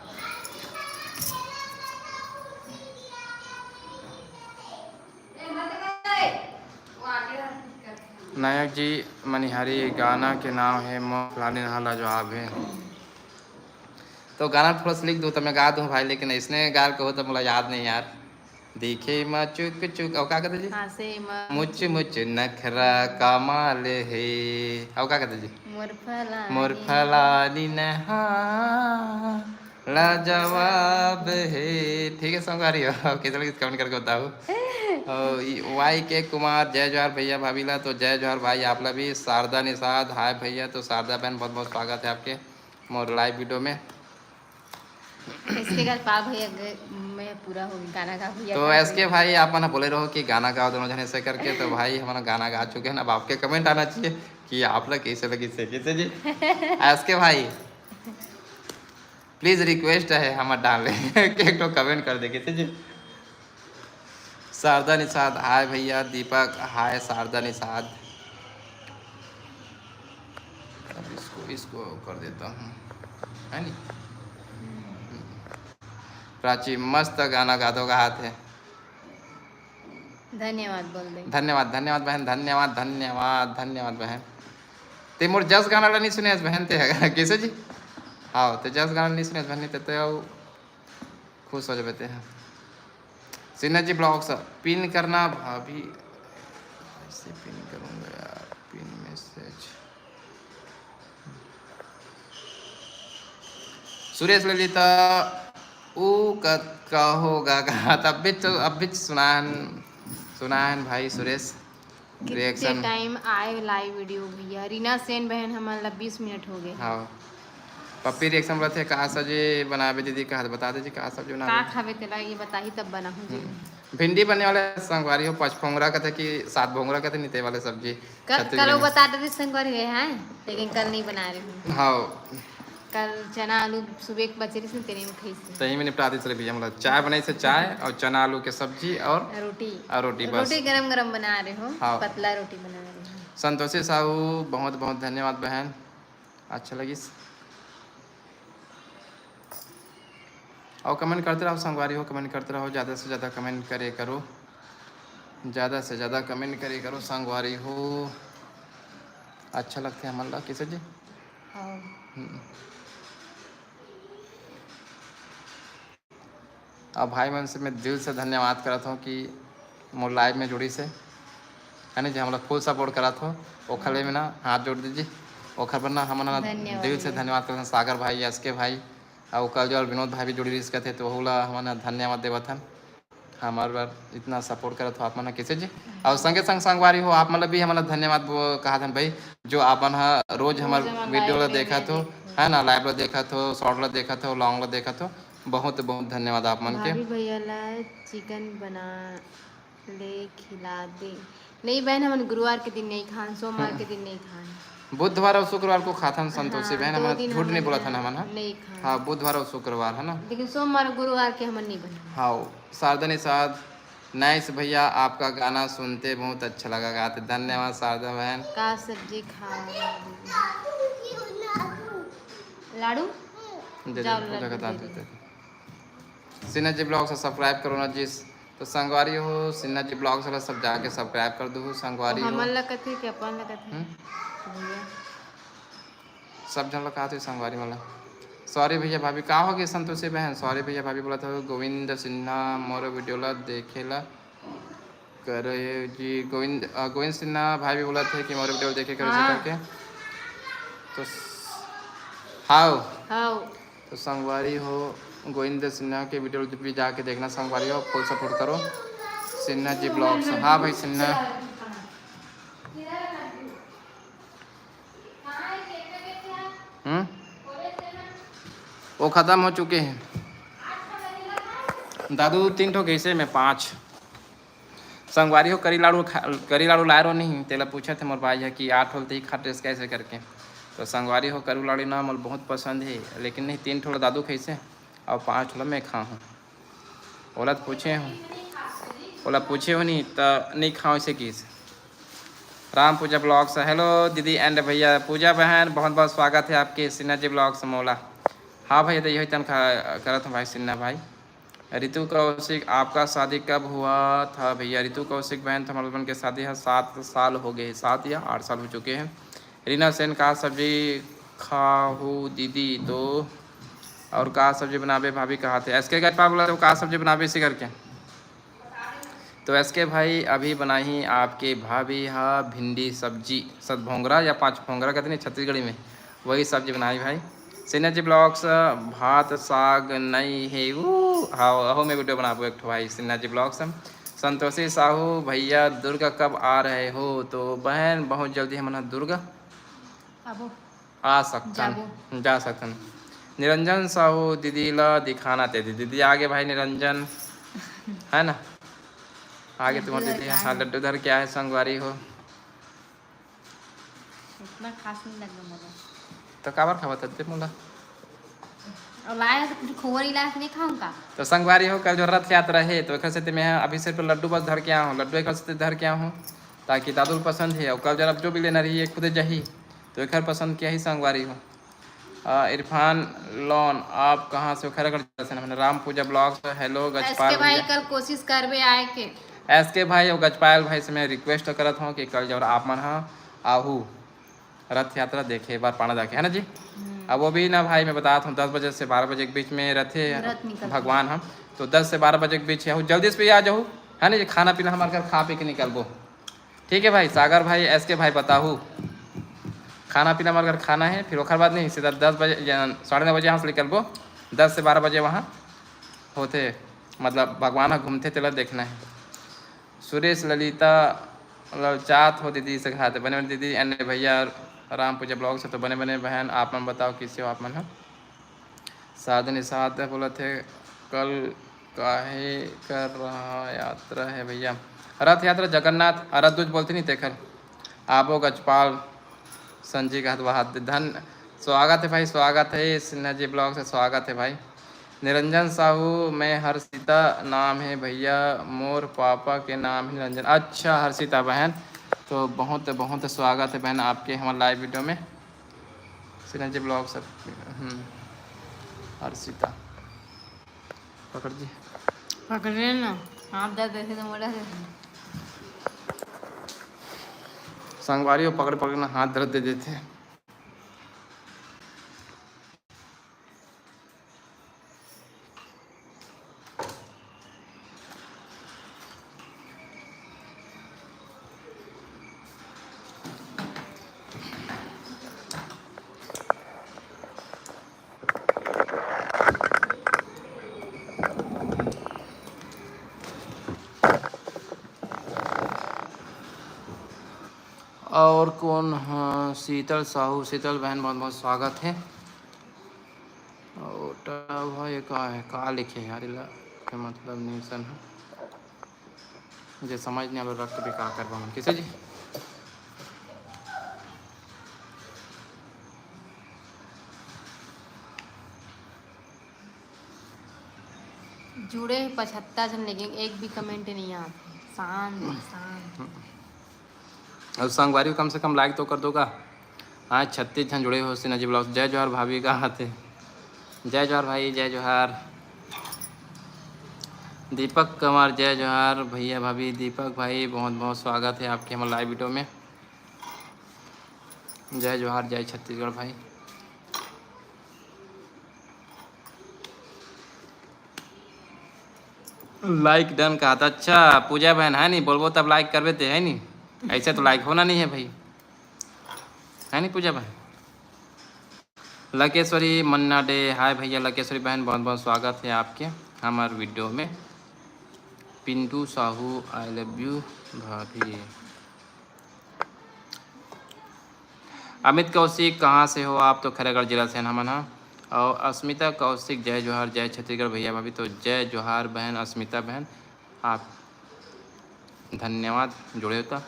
नायक जी मनिहारी, गाना के नाम है मोर फलानी नहा लाजवाब है। तो गाना थोड़ा सा लिख दो तो मैं गा दूँ भाई, लेकिन इसने गाल कहो तो मोला याद नहीं यार। दिखे मा चुक चुक, अउ का कहते जी? हाँ, से मा मुच मुच नखरा कमाल हे। अउ का कहते जी? मोर फलानी। मोर फलानी नहा लाजवाब हे। ठीक है संगवारी हो, कैसे लगी कमेंट करके बताओ। और ये वाई के कुमार, जय जोहार भैया भाभी ला। तो जय जोहार भाई आप ला भी। शारदा निषाद, हाय भैया। तो शारदा बहन, बहुत बहुत स्वागत है आपके मोर लाइव वीडियो में। इसके बाद पाल भैया ग-, मैं पूरा हो गई, गाना गा भैया तो का एस के भैया। भाई, आप मन बोले रहो कि गाना गाओ दोनों जने से करके, तो भाई हमन गाना गा चुके हैं। अब आपके कमेंट आना चाहिए कि आप लोग कैसे लगी से, कैसे जी? एस के भाई, प्लीज रिक्वेस्ट है हमर डाले कि एक ठो कमेंट कर दे, कैसे जी? शारदा निषाद, हाय भैया। दीपक, हाय शारदा निषाद। अब इसको, इसको कर देता हूँ, है नी? प्राची, मस्त गाना गाथो, गात हे। धन्यवाद बोल दे। धन्यवाद, धन्यवाद बहन, धन्यवाद, धन्यवाद, धन्यवाद बहन। ते मोर जस गाना ला नहीं सुने बहन ते, कैसे जी? हाँ, ते जस गाना नहीं सुने बहन ते, ते खुश हो जाबे ते। सिन्हा जी ब्लॉग्स पिन करना भाभी, ऐसे पिन करूँगा यार, पिन मैसेज। सुरेश ललिता, ऊ कतका होगा कहा, तब भी तो, अब भी सुनाहन, सुनाहन भाई सुरेश। कितने रिएक्शन। टाइम आए लाइव वीडियो भैया? रीना सेन बहन, हमन ला बीस मिनट हो गए। हाँ। पप्पी रिएक्शन बोलत हे, "का सब्जी बनाबे दीदी?" कहा बता दे जी, का सब्जी का बनाबे? खाबे तेला ये बताही तब बनाहूँ जी। हम्म। भिंडी बनने वाले संगवारी हो, पाँच भोंगरा कहते कि सात भोंगरा कहते, निते वाले सब्जी। कल, छत्तीसगढ़ी कल वो में। बता देते संगवारी है, हैं? लेकिन कल नहीं बना रहे हूँ। हाँ। कल चना आलू सुबह के बचे रहिस न, तेने में खाइस। तही में निपटा दिस रहे भैया, मतलब चाय बनाइस हे, चाय और चना आलू के सब्जी और रोटी। और रोटी बस। रोटी गरम गरम बना रहे हो, हाँ। पतला रोटी बना रहे हो। संतोषी साहू, बहुत बहुत धन्यवाद बहन, अच्छा लगिस। और कमेंट करते रहो संगवारी हो, कमेंट करते रहो, ज़्यादा से ज़्यादा कमेंट करे करो, ज़्यादा से ज़्यादा कमेंट करे करो संगवारी हो, अच्छा लगथे हमन ला, किसे जी? हाँ। हम्म। अब भाई मन से मैं दिल से धन्यवाद करत हूँ कि मोर लाइव में जुड़िस हे, है ना जी, हमला फुल सपोर्ट करत हो, ओखर ले मैं ना हाथ जोड़ दीजिए, ओखर बर ना हमन ना धन्यवाद दिल से भैया। धन्यवाद करत हन। सागर भाई, एसके भाई, अउ कल जो विनोद भाई भी जुड़ी रहिस कथे, तो ओहू ला हमन ह धन्यवाद देवत हन, हमर बर इतना सपोर्ट करत हो आप मन ह, किसे जी। अउ संगे संग संगवारी हो, आप मन ला भी हमन ला धन्यवाद बो-, कहत हन भाई, जो आप मन ह रोज हमर रोज हमर वीडियो ला लाइव में देखत हो, देखत हो। है ना, लाइव ला देखत हो, शॉर्ट ला देखत हो, लॉन्ग ला देखत हो, बहुत बहुत धन्यवाद आप मन के। भाभी भैया ला चिकन बना ले खिला दे। नहीं बहन, हमन गुरुवार के दिन नहीं खान, सोमवार हम्म। के दिन नहीं खान। बुधवार और शुक्रवार को खाथन संतोषी हाँ, बहन, दो हमन दिन झूठ हमन नहीं बोलत हन, नहीं हमन ह। नहीं खान। हाँ, बुधवार और शुक्रवार है ना। लेकिन सोमवार, गुरुवार के हमन नहीं बना। हाँ, शारदा निषाद, नाइस भैया, आपका गाना सुनते बहुत अच्छा लगा गाते। धन्यवाद शारदा बहन। का सब्जी खा? लाडू? दे दे, जाओ, वो लाडू जगह दे डाल दे। देते हैं। सिन्हा जी ब्लॉग से सब्सक्राइब करो ना जी। तो संगवारी हो, सिन्हा जी ब्लॉग से सब जाके सब्सक्राइब कर दो संगवारी हो। हमन ला कथे कि अपन ला कथे? हम्म? भैया। सब झन ला कहा थे संगवारी मन ला। सॉरी भैया भाभी, का हो गए संतोषी बहन? सॉरी भैया भाभी बोलत हो, गोविंद सिन्हा मोर वीडियो ला देखे ला करे जी। गोविंद, अ, गोविंद सिन्हा भाई भी बोलत हे कि मोर वीडियो देखे करे से हाँ। करके। तो स-, हाव। हाव। तो संगवारी हो, गोविंद सिन्हा के वीडियो भी जाके देखना संगवारी हो, फुल सपोर्ट करो सिन्हा जी ब्लॉग्स। हाँ भाई सिन्हा। हम्म? वो खत्म हो चुके हैं। दादू तीन ठो कैसे में पाँच। संगवारी हो करी लाड़ू खा-, करी लाड़ू लाए रहो नहीं, तेला पूछत हे मोर भाई ह कि आठ ठो ल तही खातेस कैसे करके। तो संगवारी हो करू लाड़ू ना मोर बहुत पसंद हे, लेकिन नहीं तीन ठो ल दादू खइसे और पाँच ठो ल मैं खाहूँ। ओला त पूछे हूँ, ओला पूछे हूँ नहीं त नहीं खाओ इसे किस। राम पूजा ब्लॉग्स, हेलो दीदी एंड भैया, पूजा बहन, बहुत बहुत स्वागत है आपके सिन्हा जी ब्लॉग्स मोला। हाँ भैया, तो यही तन खा-, करत हूँ भाई सिन्हा भाई। रितु कौशिक, आपका शादी कब हुआ था भैया? रितु कौशिक बहन, तो हमारे लोगन के शादी है, सात साल हो गए, सात या आठ साल हो चुके हैं। रीना सेन, का सब्जी खाहू दीदी? तो और का सब्जी बनाबे भाभी कहा थे? एसके गजपा बोला तो का सब्जी बनाबे इसी करके। तो एसके भाई अभी बनाही आपके भाभी हा भिंडी सब्जी, सत भोंगरा या पाँच भोंगरा कहते नहीं छत्तीसगढ़ी में, वही सब्जी बनाही भाई। सिन्हा जी ब्लॉग्स, भात साग नहीं है वो, हाँ, अहो मैं वीडियो बनाबो एक ठो भाई सिन्हा जी ब्लॉग्स। संतोषी साहू, भैया दुर्ग कब आ रहे हो? तो बहन बहुत जल्दी हमन ह दुर्ग आबो। आ सकथन, जाबो। जा सकथन। निरंजन साहू दीदी ला दिखाना ते दीदी, दीदी आगे भाई निरंजन, है ना? आगे तुम्हारे दीदी, हाँ, लड्डू धर के आए संगवारी हो। इतना खास नहीं लगा मुझे। तो काबर खावा तब मोला? अउ लाए हस कुछ खोवा नहीं लाए हस, नहीं खाऊं का? तो संगवारी हो, कल जो रथ यात्रा हे, तो एकर सेती मैं अभी सिर्फ लड्डू बस धर के आया हूँ, लड्डू एकर सेती धर के आया हूँ, ताकि दादू ल पसंद हे। अउ कल जब जो भी लेना रही, ये खुदे जाही, तो एकर पसंद के ही संगवारी हो। आ, इरफान लॉन, आप कहाँ से हो? खैरागढ़ जिला से ना, मैंने राम पूजा ब्लॉग से। हेलो गजपाल एसके भाई, भैया। कल कोशिश करबे आए के। एसके भाई और गजपाल भाई से मैं रिक्वेस्ट करत हूँ कि कल जब आप मन हा आहू रथ यात्रा देखे बार पाना जाके, है ना जी? हम्म। अब वो भी ना भाई, मैं बतात हूँ, दस बजे से बारह बजे के बीच में रथे रथ निकलथे। भगवान हम, तो दस से बारह बजे के बीच आहू, जल्दी से भी आ जाहू, है ना जी? खाना पीना हमारे घर खा पी के निकलबो। ठीक है भाई, सागर भाई, एसके भाई, बताहू, खाना पीना हमारे घर खाना है, फिर ओकर बाद नहीं, सीधा दस बजे या साढ़े नौ बजे यहाँ से निकलबो, दस से बारह बजे वहाँ होथे, मतलब भगवान ह घूमथे, तेला देखना है। सुरेश ललिता ललचात हो दीदी से कहाते, बने बने दीदी, एंड भैया राम पूजा ब्लॉग से तो बने बने बहन, आप मन बताओ किसे हो आप मन ह? साधन साध बोलत हे, कल काहे कर रहा यात्रा है भैया? रथ यात्रा जगन्नाथ आराध्य बोलते नहीं तेखर। आबो गजपाल संजी कहत वहा धन। स्वागत है भाई, स्वागत है सिन्हा जी ब्लॉग से, स्वागत है भाई। निरंजन साहू, मैं हर्षिता नाम है भैया, मोर पापा के नाम है निरंजन। अच्छा हर्षिता बहन, तो बहुत बहुत स्वागत है बहन आपके हमारे लाइव वीडियो में। सिन्हा जी ब्लॉग सब, हम्म, हर्षिता पकड़ जी। पकड़ ले ना, हाथ दर्द ऐसे तो मोड़ा से। संगवारी हो, पकड़ पकड़ ना हाथ दर्द दे देते हैं। और कौन? हाँ, शीतल साहू, शीतल बहन, बहुत बहुत स्वागत है। और भाई, ये का है, का लिखे यार, इला के मतलब नहीं सन है। जे समझ नहीं आवे, रख के बेकार करबा मन, कैसे जी? जुड़े हे पचहत्तर झन, लेकिन एक भी कमेंट नहीं आते। शांत, शांत। अब संगवारी हो, कम से कम लाइक तो कर दोगा। हाँ, छत्तीस झन जुड़े हो सिन्हा जी ब्लॉग। जय जोहार भाभी, का हाल हे? जय जोहार भाई, जय जोहार। दीपक कुमार, जय जोहार भैया भाभी। दीपक भाई, बहुत बहुत स्वागत है आपके हमारे लाइव वीडियो में। जय जोहार, जय छत्तीसगढ़ भाई। लाइक डन कहा था। अच्छा पूजा बहन, है नी, बोलबो तब लाइक करबे ते, है नी? ऐसे तो लाइक होना नहीं है भाई, है नी पूजा बहन? लकेश्वरी मन्ना डे, हाय भैया लकेश्वरी बहन, बहुत बहुत स्वागत है आपके हमारे वीडियो में। Pintu Sahu, I love you भाभी। अमित कौशिक, कहाँ से हो आप? तो खैरागढ़ जिला से हन हमन ह। और अस्मिता कौशिक, जय जोहार, जय छत्तीसगढ़ भैया भाभी। तो जय जोहार बहन अस्मिता बहन, आप धन्यवाद जुड़े हो त।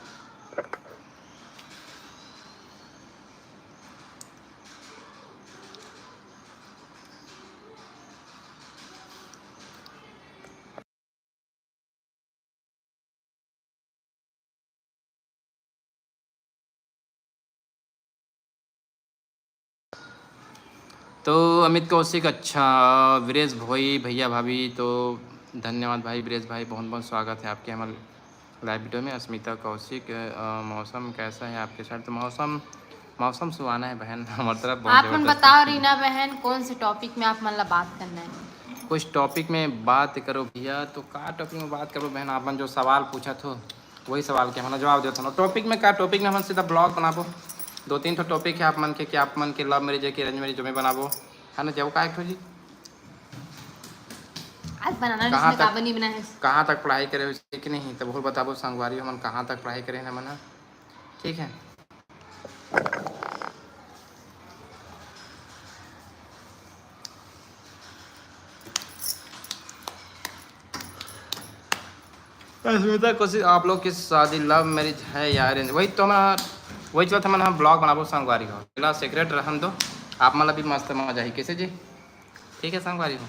तो अमित कौशिक, अच्छा, वीरेश भोई, भैया भाभी, तो धन्यवाद भाई वीरेश भाई, बहुत बहुत स्वागत है आपके हमारे लाइव वीडियो में। अस्मिता कौशिक, अ, मौसम कैसा है आपके साइड? तो मौसम, मौसम सुहाना है बहन, हमारे तरफ बहुत आप मन जबरदस्त बताओ है। रीना बहन, कौन से टॉपिक में आप मन ला बात करना है? कुछ टॉपिक में बात करो भैया। तो का टॉपिक में बात करो बहन, आप मन जो सवाल पूछत हो वही सवाल के हमन जवाब देत हन। टॉपिक में का, टॉपिक में हमन सीधा ब्लॉग बनाबो। दो तीन ठो टॉपिक है आप मन के, कि आप मन के लव मैरिज है कि अरेंज मैरिज, जो में बनाबो, है ना? जाओ का एक ठो जी। आज बनाना कहाँ जिसने तक, काबर नहीं बनाए। कहाँ तक पढ़ाई करे हो, कि नहीं, तब और बताबो संगवारी हमन कहाँ तक पढ़ाई करे हैं हमन ह। ठीक है। अस्मिता कौशिक, आप लोग की शादी लव मैरिज है या अरेंज? वही तो हमारा, वही चलत हमन ह ब्लॉग बनाबो संगवारी हो। पहला सीक्रेट रहन दो, आप मन ला भी मस्त मजा ही। कैसे जी? ठीक है संगवारी हो।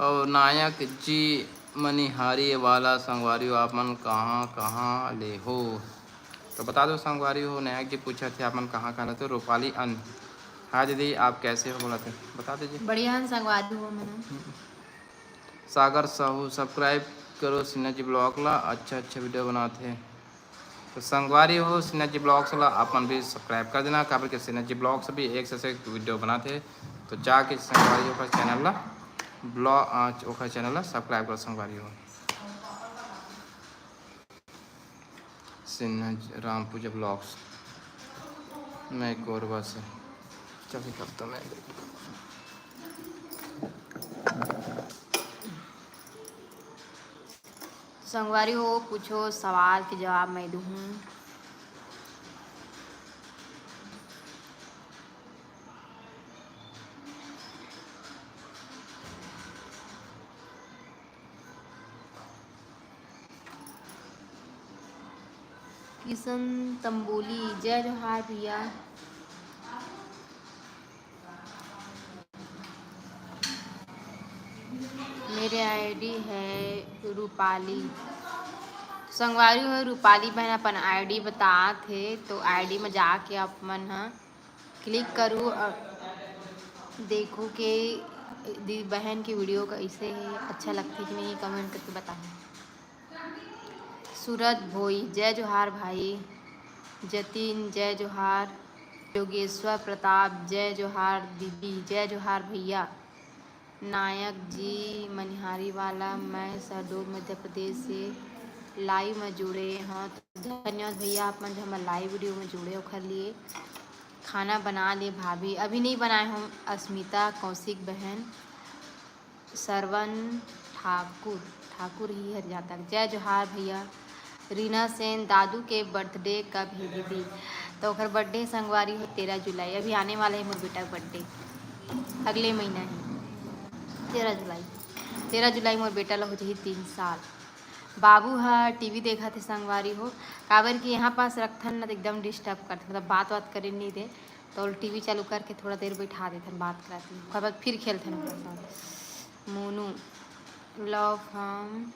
और नायक जी मनिहारी वाला संगवारी हो, आप मन कहाँ कहाँ ले हो? तो बता दो संगवारी हो, नायक जी पूछा थे आप मन कहाँ कहाँ ले हो? रूपाली अन, हाँ दीदी आप कैसे हो बोला थे, बता दीजिए। बढ़िया हन संगवारी हो मन। सागर साहू, subscribe करो सिन्हा जी vlog ला, अच्छा अच्छा video बनाते हैं। तो संगवारी हो, सिन्हा जी vlogs ला आप मन भी subscribe कर देना, काबर के सिन्हा जी vlogs भी एक से एक video बनाते हैं। तो जाके संगवारी ओकर channel ला vlog, आ, ओकर channel ला subscribe करो संगवारी हो। सिन्हा जी, राम पूजा vlogs, मैं कोरबा से। चल, निकलता मैं। संगवारी हो, पूछो सवाल के जवाब मैं दूहूँ। किशन तंबोली, जय जोहार भैया। मेरे आईडी है रूपाली। संगवारी हो, रूपाली बहन अपन आईडी बतात हे, तो आईडी में जाके आप मन ह click करू और देखू के दी बहन के video कैसे है, अच्छा लगथे कि नहीं, comment करके बताहू। सूरज भोई, जय जोहार भाई। जतिन, जय जोहार। योगेश्वर प्रताप, जय जोहार दीदी, जय जोहार भैया। नायक जी मनिहारी वाला, मैं शहडोल मध्य प्रदेश से live में जुड़े हूँ। तो धन्यवाद भैया, आप मन जो हमर live video में जुड़े ओखर लिए। खाना बना ले भाभी, अभी नहीं बनाए हूँ। अस्मिता कौशिक बहन, सरवन ठाकुर, ठाकुर ही हर जाता। जय जोहार भैया। रीना सेन, दादू के birthday कब हे दीदी? तो ओकर birthday संगवारी हो तेरह जुलाई, अभी आने वाला है मोर बेटा के birthday, अगले महीना ही, तेरह जुलाई। तेरह जुलाई मोर बेटा ला हो जही तीन साल। बाबू ह टीवी देखत हे संगवारी हो, काबर कि यहाँ पास रखथन न त एकदम disturb करथे, मतलब बात वात करे नहीं दे, तो टीवी चालू करके थोड़ा देर बैठा देथन, बात कराथन, ओकर बाद फिर खेलथन ओकर साथ। Monu, love from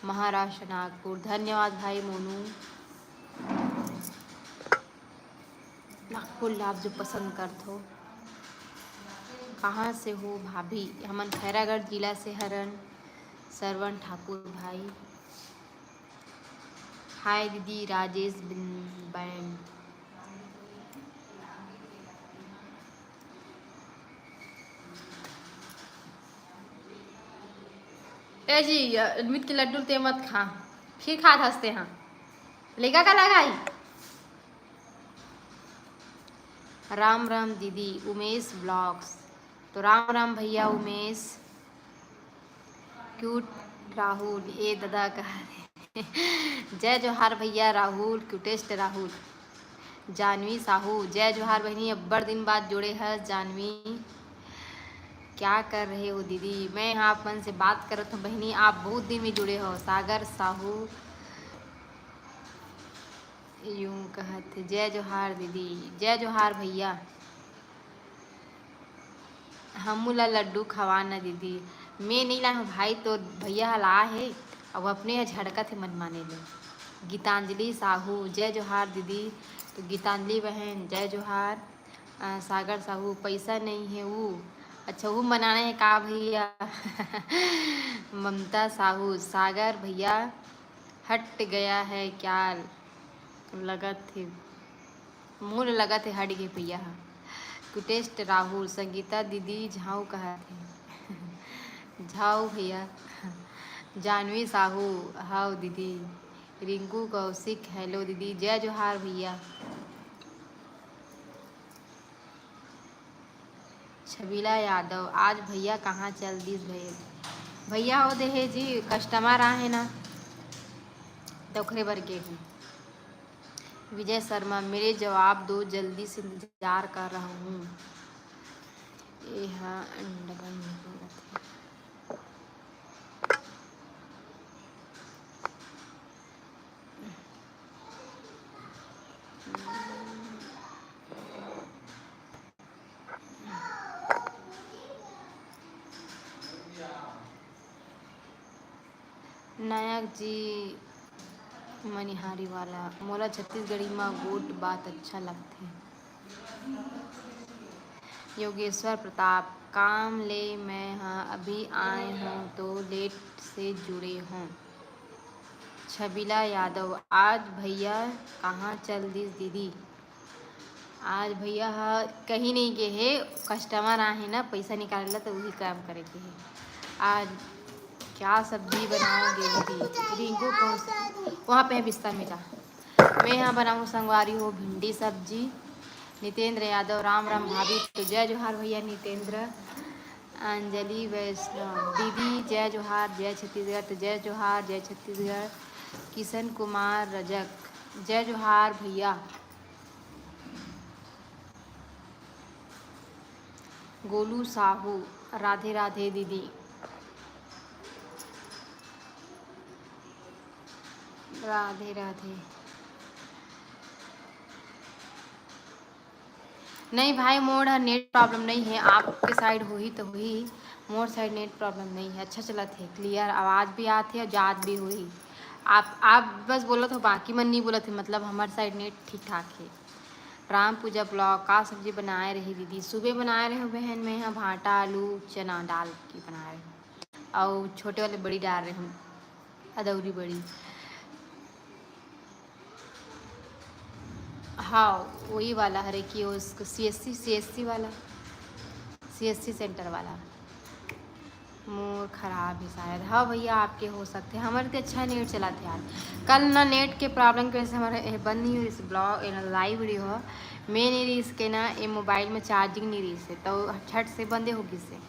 Maharashtra Nagpur. धन्यवाद भाई मोनू। नागपुर ला आप जो पसंद करथो। कहाँ से हो भाभी? हमन खैरागढ़ जिला से हरन। सरवन ठाकुर भाई। हाय दीदी, राजेश बिन-, बैंड। ए जी, अमित के लड्डू ते मत खा, फिर खात हंसते हैं। लेगा का लगाई? राम राम दीदी, उमेश vlogs। तो राम राम भैया उमेश। Cute राहुल, ए दादा कहा रे। जय जोहार भैया राहुल, cutest राहुल। जानवी साहू, जय जोहार बहिनी, अब्बड़ दिन बाद जुड़े हस जानवी। क्या कर रहे हो दीदी? मैं यहाँ आप मन से बात करत हूँ बहिनी, आप बहुत दिन में जुड़े हो। सागर साहू यूं कहत हे, जय जोहार दीदी। जय जोहार भैया। हमू ला लड्डू खवा न दीदी। मैं नहीं लाए हूँ भाई, तो भैया ह लाए हे, अब अपने ह झड़कत हे मनमाने ले। गीतांजलि साहू, जय जोहार दीदी। तो गीतांजलि बहन, जय जोहार। अ, सागर साहू, पैसा नहीं है वो। अच्छा, वो बनाना है का भैया? ममता साहू, सागर भैया हट गया है क्या लगत है? मोर लगत हे हट गे भैया ह। Cutest राहुल, संगीता दीदी झाऊ कहत हे। झाऊ भैया। जानवी साहू, हाव दीदी। रिंकू कौशिक, hello दीदी, जय जोहार भैया। छबीला यादव, आज भैया कहाँ चल दिस भैया? भैया हो दे हे जी, customer आहे ना, तो ओकरे बर गे हूँ। विजय शर्मा, मेरे जवाब दो, जल्दी से इंतजार कर रहा हूँ। ए हा अंडा बन नहीं रथे। विनायक जी मनिहारी वाला, मोला छत्तीसगढ़ी म गोठ बात अच्छा लगथे। योगेश्वर प्रताप, काम ले मैं ह अभी आए हों तो लेट से जुड़े हों। छबिला यादव, आज भैया कहाँ चल दिस दीदी? आज भैया ह कहीं नहीं गे हे, कस्टमर आए हे ना पैसा निकाले ला, तो वही काम करे के हे। आज क्या सब्जी बनाओगे दीदी? रिंकू कौन सा? वहाँ पे है बिस्तर में जा। मैं यहाँ बनाऊँ संगवारी हो भिंडी सब्जी। नितेंद्र यादव, राम राम भाभी। तो जय जोहार भैया नितेंद्र। अंजलि वैष्णव, दीदी जय जोहार, जय छत्तीसगढ़। तो जय जोहार, जय छत्तीसगढ़। किशन कुमार रजक, जय जोहार भैया। गोलू साहू, राधे राधे दीदी। राधे राधे। नहीं भाई, मोर ह नेट प्रॉब्लम नहीं है, आपके साइड होही तो होही, मोर साइड नेट प्रॉब्लम नहीं है, अच्छा चलत है, क्लियर आवाज़ भी आत है और जात भी होही। आप आप बस बोलत हो, बाकी मन नहीं बोलत है, मतलब हमार साइड नेट ठीक ठाक है। राम पूजा ब्लॉग, का सब्जी बनाए रही दीदी? सुबह बनाए रहे हो बहन, मैं यहाँ भाटा, आलू, चना डाल के बनाए रहे हूँ, और छोटे वाले बड़ी डाल रहे हूँ, अदौरी बड़ी। हाँ, वही वाला हरे कि उसको सीएससी, सीएससी वाला, सीएससी सेंटर वाला। मोर खराब है शायद। हाँ भैया, आपके हो सकते हैं, हमारे तो अच्छा नेट चला था यार। कल ना नेट के प्रॉब्लम की वजह से हमारे, ए, बंद नहीं हुई इस ब्लॉग, ए, लाइव वीडियो हो। मैं नहीं रही इसके ना, ये मोबाइल में चार्जिंग नहीं रही से, तो छट से बंदे होगी से।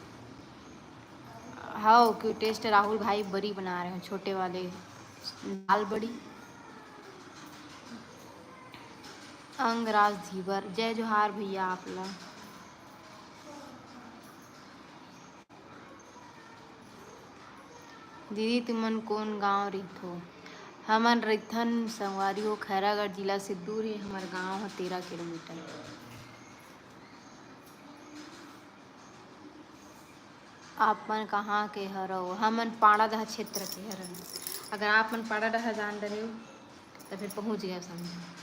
हाँ, क्यूटेस्ट राहुल भाई बड़ी बना रहे हो, छोटे वाले दाल बड़ी। अंगराज धीवर, जय जोहार भैया आप ला। दीदी, तुमन कोन गांव रहिथो? हमन रहिथन संगवारी हो, खैरागढ़ जिला से दूर हे हमर गांव ह, तेरह किलोमीटर। आप मन कहाँ के हरव? हमन पाड़ादह क्षेत्र के हरन। अगर आप मन पाड़ादह जान डरेव, त फिर पहुँच गए समझो।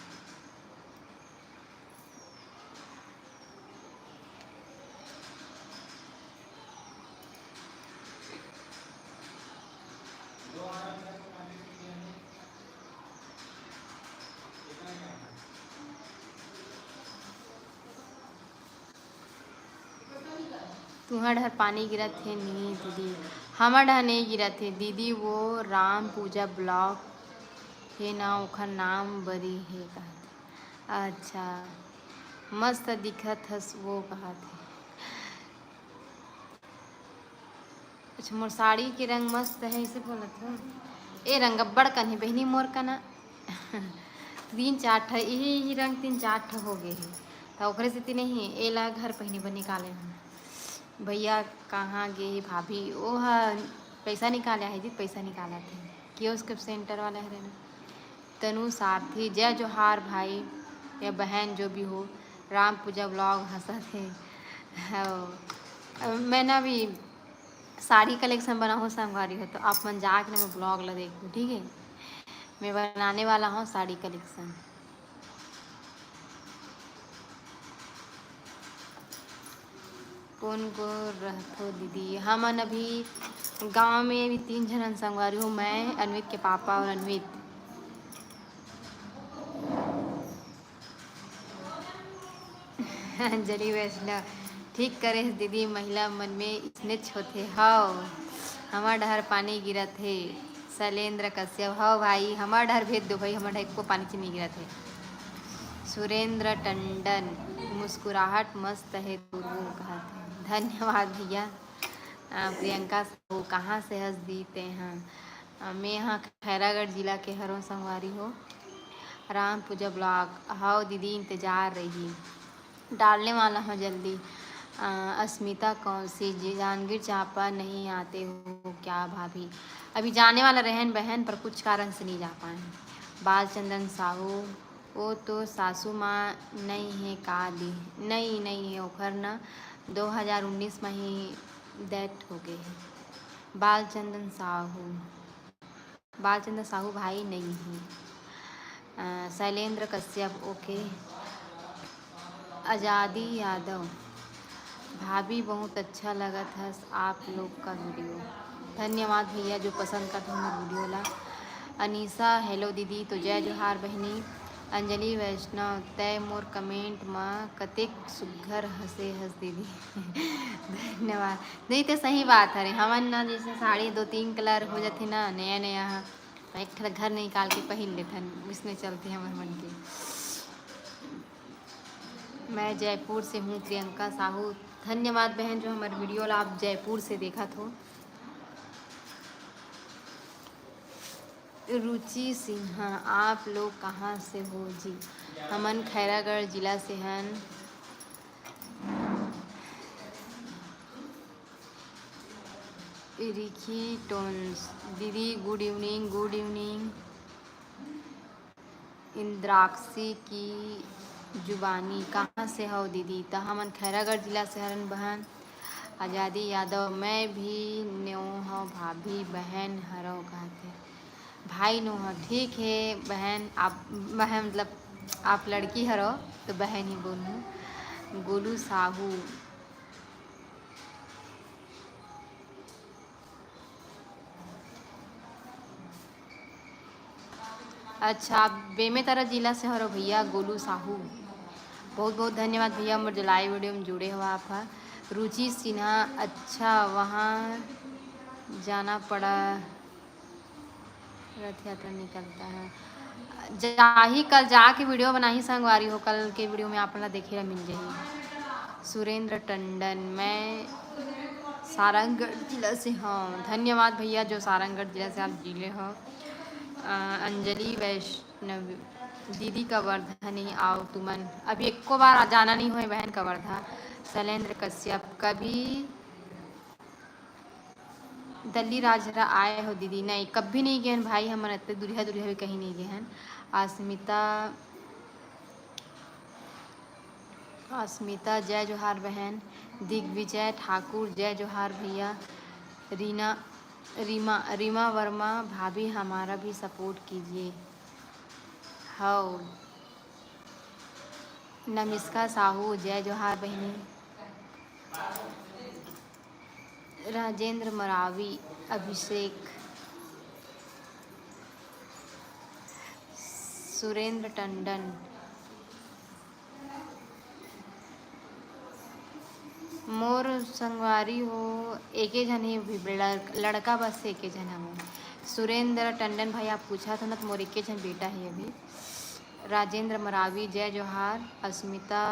तुंहर डहर पानी गिरत हे नी दीदी? हमर डहर नई गिरत हे दीदी, वो राम पूजा ब्लॉग हे ना, ओखर नाम बरी हे कहत हे। अच्छा, मस्त दिखत हस वो कहत हे। अच्छा, मोर साड़ी के रंग मस्त हे, इसे बोलत हो। ए रंग अब्बड़ कन हे बहिनी मोर कना। तीन चार ठा, इही, इही रंग तीन चार ठा हो गे हे। त ओकरे सेती नहीं, एला घर पहिने बर निकाले हन। भैया कहाँ गे हे भाभी? ओ ह पैसा निकाले आहे जी, पैसा निकालत हे। कियोस्क सेंटर वाला हरे ना। तनु सारथी, जय जोहार भाई या बहन, जो भी हो। राम पूजा ब्लॉग हंसत हे। हव। अब मैं ना अभी साड़ी कलेक्शन बनाहूँ संगवारी हो, तो आप मन जाके ना मैं ब्लॉग ला देखो, ठीक है? मैं बनाने वाला हूँ साड़ी कलेक्शन। कोन को रहथो दीदी? हमन अभी गांव में अभी तीन झन संगवारी हो, मैं, अनवित के पापा और अनवित। अंजलि वैष्णव, ठीक करे दीदी, महिला मन में इसनेच होथे। हव, हमर डहर पानी गिरत हे। शैलेंद्र कश्यप, हव भाई, हमर डहर भेज दो भाई, हमर डहर एको पानी च नहीं गिरत हे। सुरेंद्र टंडन, मुस्कुराहट मस्त हे गुरु कहत हे। धन्यवाद भैया। आ, प्रियंका साहू, कहाँ से हस दी ते हैं? आ, मैं यहाँ खैरागढ़ जिला के हरों संगवारी हो। राम पूजा ब्लॉग, हव दीदी, इंतजार रही, डालने वाला हूँ जल्दी। आ, अस्मिता कौशिक जी, जांजगीर चांपा नहीं आते हो क्या भाभी? अभी जाने वाला रहन बहन, पर कुछ कारण से नहीं जा पाए हैं। बालचंदन साहू, वो तो सासू माँ नहीं है का दी? नहीं, नहीं है, ओखर न दो हज़ार उन्नीस में ही डेथ हो गए है। बालचंदन साहू। बालचंद्र साहू भाई नहीं है। अ, शैलेंद्र कश्यप, ओके। आजादी यादव, भाभी बहुत अच्छा लगत हस आप लोग का वीडियो। धन्यवाद भैया जो पसंद करत हो हमर वीडियो ला। अनीसा, हेलो दीदी, तो जय जोहार बहिनी। अंजलि वैष्णव, तय मोर कमेंट म कतेक सुग्घर हंसे हस दीदी। धन्यवाद। नहीं तो सही बात हरे, हमन ना जैसे साड़ी दो तीन कलर हो जाथे ना नया नया ह, तो एक ठन घर निकाल के पहिन लेथन, उसने चलते हमर मन के। मैं जयपुर से हूँ प्रियंका साहू। धन्यवाद बहन जो हमर वीडियो ला आप जयपुर से देखत हो। रुचि सिन्हा, आप लोग कहाँ से हो जी? हमन खैरागढ़ जिला से हन। रिखी टोन्स, दीदी good evening, good evening। Indrakshi की जुबानी, कहाँ से हो दीदी? त हमन खैरागढ़ जिला से हरन बहन। आजादी यादव, मैं भी नो हव भाभी, बहन हरव कहते। भाई नो हव, ठीक है बहन, आप बहन मतलब आप लड़की हरव तो बहन ही बोलूँ। गोलू साहू, अच्छा, आप बेमेतरा जिला से हरो भैया, गोलू साहू। बहुत बहुत धन्यवाद भैया, मोर जो लाइव वीडियो में जुड़े हो आप हा। रुचि सिन्हा, अच्छा, वहाँ जाना पड़ा, रथ यात्रा निकलता है। जाही कल जाके वीडियो बनाही संगवारी हो, कल के वीडियो में आप ला देखे ला मिल जाही। सुरेंद्र टंडन, मैं सारंगढ़ जिला से हूँ। धन्यवाद भैया जो सारंगढ़ जिला से आप जुड़े हो। अ, अंजलि वैष्णव, दीदी कवर्धा नहीं आओ तुमन, अभी एको बार जाना नहीं होए बहन कवर्धा। शैलेंद्र कश्यप, कभी दल्ली राजहरा आए हो दीदी? नहीं, कभी नहीं गए हन भाई, हमन इतने दुरिहा दुरिहा भी कहीं नहीं गए हन। अस्मिता, अस्मिता, जय जोहार बहन। दिग्विजय ठाकुर, जय जोहार भैया। रीना, रीमा, रीमा वर्मा, भाभी हमारा भी सपोर्ट कीजिए। हव। नमिष्का साहू, जय जोहार बहिनी। राजेंद्र मरावी, अभिषेक, सुरेंद्र टंडन, मोर संगवारी हो, एके झन ही अभी लड़-, लड़का बस एके झन हवे। सुरेंद्र टंडन भाई, आप पूछत हो ना, तो मोर एके झन बेटा है अभी। राजेंद्र मरावी, जय जोहार। अस्मिता,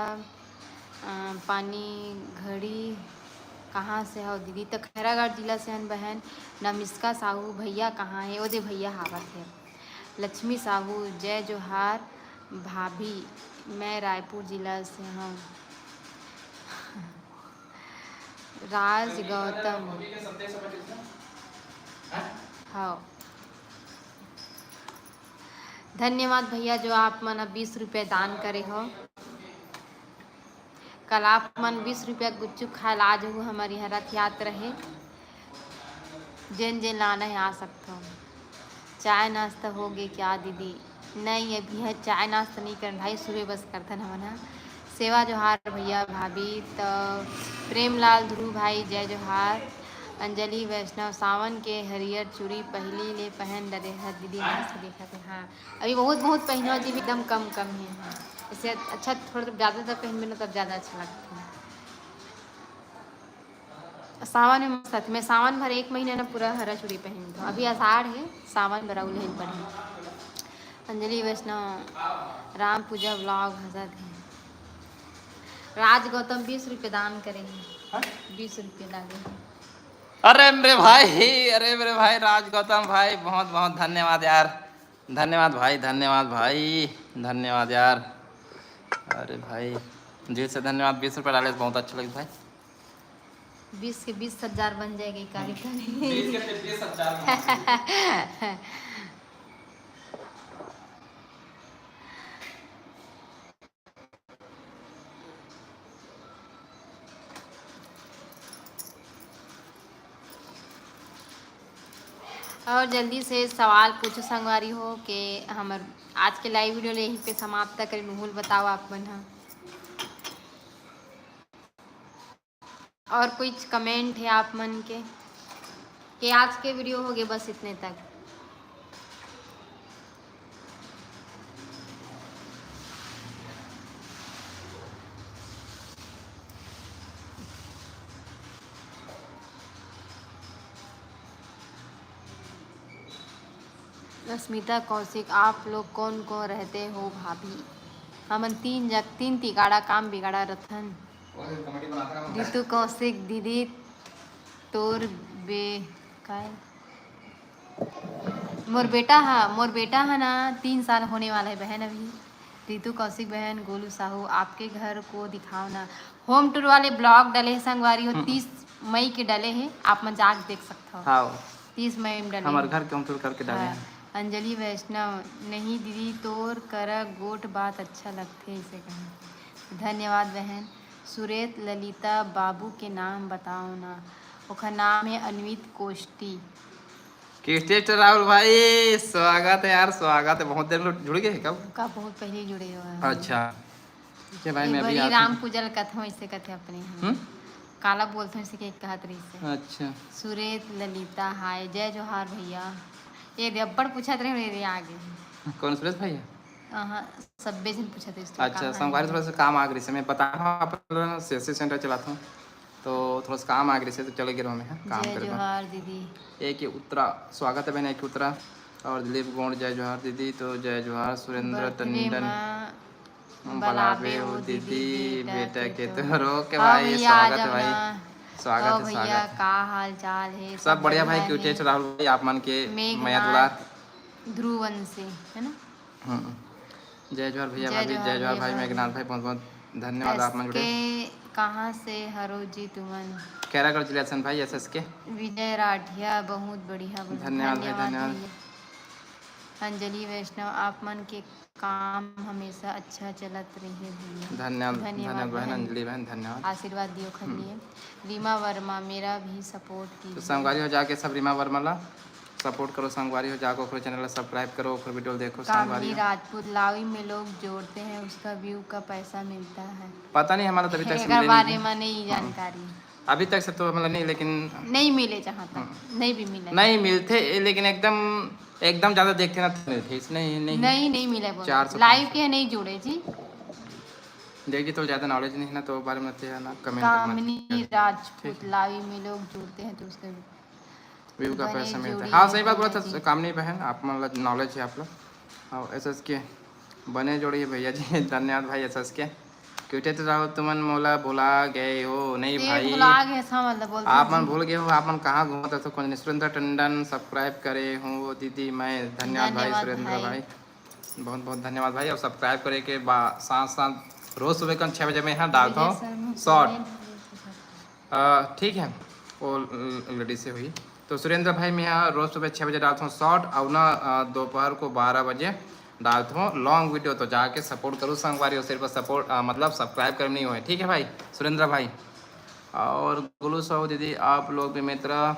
अ, पानी घड़ी कहाँ से हो दीदी? तो खैरागढ़ जिला से हन बहन। नमिष्का साहू, भैया कहाँ है? ओदे भैया हावत है। लक्ष्मी साहू, जय जोहार भाभी, मैं रायपुर जिला से हूँ। राज गौतम, हाँ, धन्यवाद भैया जो आप मन बीस रुपये दान करे हो। कल आप मन बीस रुपया गुपचुप खाए ला आ जाहू, हमर यहाँ रथ यात्रा हे। जेन जेन लाना है आ सकथो। चाय नाश्ता हो गे क्या दीदी? नहीं, अभी है चाय नाश्ता नहीं करन भाई, सुबह बस करथन हमन ह। सेवा जोहार भैया भाभी। त प्रेमलाल ध्रुव भाई जय जोहार। अंजलि वैष्णव, सावन के हरियर चूड़ी पहली ले पहन डरे है दीदी, मस्त दिखत है। हाँ, अभी बहुत बहुत पहनो जी, एकदम कम कम ही है। इससे अच्छा थोड़ा सा ज़्यादा तक पहनबे ना, तब ज़्यादा अच्छा लगता है। सावन में मस्त आथे। मैं सावन भर एक महीना ना पूरा हरा चूड़ी पहनथव। अभी आषाढ़ है, सावन भर अउ लेन पड़ही। अंजलि वैष्णव, राम पूजा vlog हंसत है। राज गौतम बीस रुपये दान करे हैं। हाँ? बीस रुपये लागे हैं। अरे मेरे भाई, अरे मेरे भाई राज गौतम भाई, बहुत बहुत धन्यवाद यार। धन्यवाद भाई, धन्यवाद भाई, धन्यवाद यार। अरे भाई, दिल से धन्यवाद। बीस रुपये डाले, बहुत अच्छा लगे भाई। बीस के बीस हजार बन जाएगा एक कार्यक्रम। बीस के बीस हजार बन जाएगा। और जल्दी से सवाल पूछो संगवारी हो के हमर आज के लाइव वीडियो ले यहीं पे समाप्त करें। नूहुल बताओ आप मन ह। और कुछ कमेंट है आप मन के, के आज के वीडियो हो गए बस इतने तक। अस्मिता कौशिक, आप लोग कौन कौन रहते हो भाभी? हमन तीन जग, तीन तिगाड़ा काम बिगाड़ा रथन। रितु कौशिक दीदी, तोर बे-, काय? मोर बेटा हा, मोर बेटा हा ना, तीन साल होने वाला है बहन अभी। रितु कौशिक बहन, गोलू साहू, आपके घर को दिखाओ ना। होम टूर वाले ब्लॉग डले हे संगवारी हो, हम्म। तीस मई के डले हे, आप मन जाके देख सकते हो। हाँ। तीस मई में डले हमार हे। घर के होम टूर करके डाले हाँ। हैं। अंजलि वैष्णव, नहीं दीदी, तोर करा गोठ बात अच्छा लगथे, इसे कहा। धन्यवाद बहन। सुरेश ललिता, बाबू के नाम बताओ ना। ओखर नाम है अनवित कोष्टी। किस्टेट राहुल भाई, स्वागत है यार, स्वागत है। बहुत देर में जुड़ गए हैं कब? का बहुत पहले ही जुड़े हुए हैं। अच्छा, ठीक है भाई, ये मैं अभी बड़ी आता हूँ। राम पूजा ल कथों, इसे कथे अपने यहाँ। हम्म? काला बोलते हैं, इसे के कहत रही से। अच्छा। सुरेश ललिता, हाय, जय जोहार भैया। ये भी अब्बड़ पूछत रहे, मेरे आगे। कौन सुरेश भैया? अहाँ, सब्बे झन पूछत रहे, इसलिए अच्छा, काम संगवारी आगे। थोड़ा सा काम आ गई से, मैं बता रहा हूँ, आप लोगों से सेंटर चलाता हूँ। तो थोड़ा सा काम आ गए से तो चले गए हमें, हाँ, काम जय करे बर। जोहार दीदी। एक ही उत्तरा, स्वागत है बहन, एक ही उत्तरा। और दिलीप गोंड, जय जोहार दीदी। तो जय जोहार। सुरेंद्र बर्थडे टंडन, मा हम बलाबे बलाबे हो हो दीदी, दीदी, बेटा बेटा के के तो। तो रोक के हाँ भाई, भैया, आ स्वागत है जाओ भाई। ना। स्वागत और है, भैया, स्वागत है। का हाल चाल है? सब सब बढ़िया बढ़िया भाई, है? क्यूटेस्ट राहुल भाई, आप मन के मेघनाथ मया दुलार। ध्रुवन से, है ना? हम्म। जय जोहार भैया, जय भाभी, जोहार जय जोहार भैया, भाई, भाभी। मेघनाथ भाई, बहुत बहुत धन्यवाद आप मन जुड़े। एस के कहाँ से हरो जी तुमन? खैरागढ़ जिला से भाई, एस एस के। विजय राठिया, बहुत बढ़िया, बहुत धन्यवाद भाई, धन्यवाद धन्यवाद। भैया। अंजलि वैष्णव, आप मन के काम हमेशा अच्छा चलत रहे भैया। धन्यवाद, धन्यवाद धन्यवाद बहन, बहन। अंजलि बहन, धन्यवाद। आशीर्वाद दियो खन हम्म। लिए। रीमा वर्मा, मेरा भी सपोर्ट तो कीजिए। संगवारी हो जाके सब रीमा वर्मा ला सपोर्ट करो संगवारी हो, जाके ओकरे चैनल ला सब्सक्राइब करो, ओकर वीडियो देखो संगवारी कामिनी हो। राजपूत, लावी में लोग जोड़ते हैं, उसका व्यू का पैसा मिलता है। पता नहीं, हमारा तभी तक से एकर मिले बारे नहीं। में नहीं हम्म। जानकारी। अभी तक से तो मतलब नहीं, लेकिन नहीं मिले जहाँ तक, हम्म। नहीं भी मिले। नहीं मिलते, लेकिन एकदम, एकदम ज्यादा देखते ना तो मिलते, इसलिए नहीं, नहीं। नहीं, नहीं मिले बोलो। चार सौ लाइव पाँच सौ। के नहीं जुड़े जी। देखिए, तो ज्यादा नॉलेज नहीं है ना, तो बारे में तो है ना, कमेंट मत कामिनी करिए। राजपूत, ठीक है। लाइव में लोग जुड़ते हैं तो उसका व्यू का बने पैसा मिलता है। जुड़ी हाँ, सही बात बोला था भैया जी। कामिनी बहन, आप मतलब नॉलेज है आप लोग। और एस एस के बने जोड़ी है भैया जी। धन्यवाद भाई एस एस के। क्यूटेट राहुल, तुमन मोला भुला गए हो। नहीं ये भाई, भुला गए, ऐसा मतलब बोलते आप हैं मन जी। भूल गए हो, आप मन कहाँ घूमत हो? कौन सुरेंद्र टंडन सब्सक्राइब करे हो दीदी मैं। धन्यवाद भाई धन्यवाद सुरेंद्र भाई। भाई, बहुत बहुत धन्यवाद भाई। और सब्सक्राइब करे के बा-, साथ साथ रोज सुबह कन छः बजे मैं यहाँ डालता हूँ शॉर्ट। अ, ठीक है, वो ल-, लेडीज से हुई। तो सुरेंद्र भाई, मैं यहाँ रोज सुबह छः बजे डालता हूँ शॉर्ट, और ना, अ, दोपहर को बारह बजे डालता हूँ लॉन्ग वीडियो। तो जाके सपोर्ट करो संगवारी, और सिर्फ सपोर्ट, अ, मतलब सब्सक्राइब करनी हो, ठीक है भाई सुरेंद्र भाई। और गोलू साहू दीदी, आप लोग भी मित्र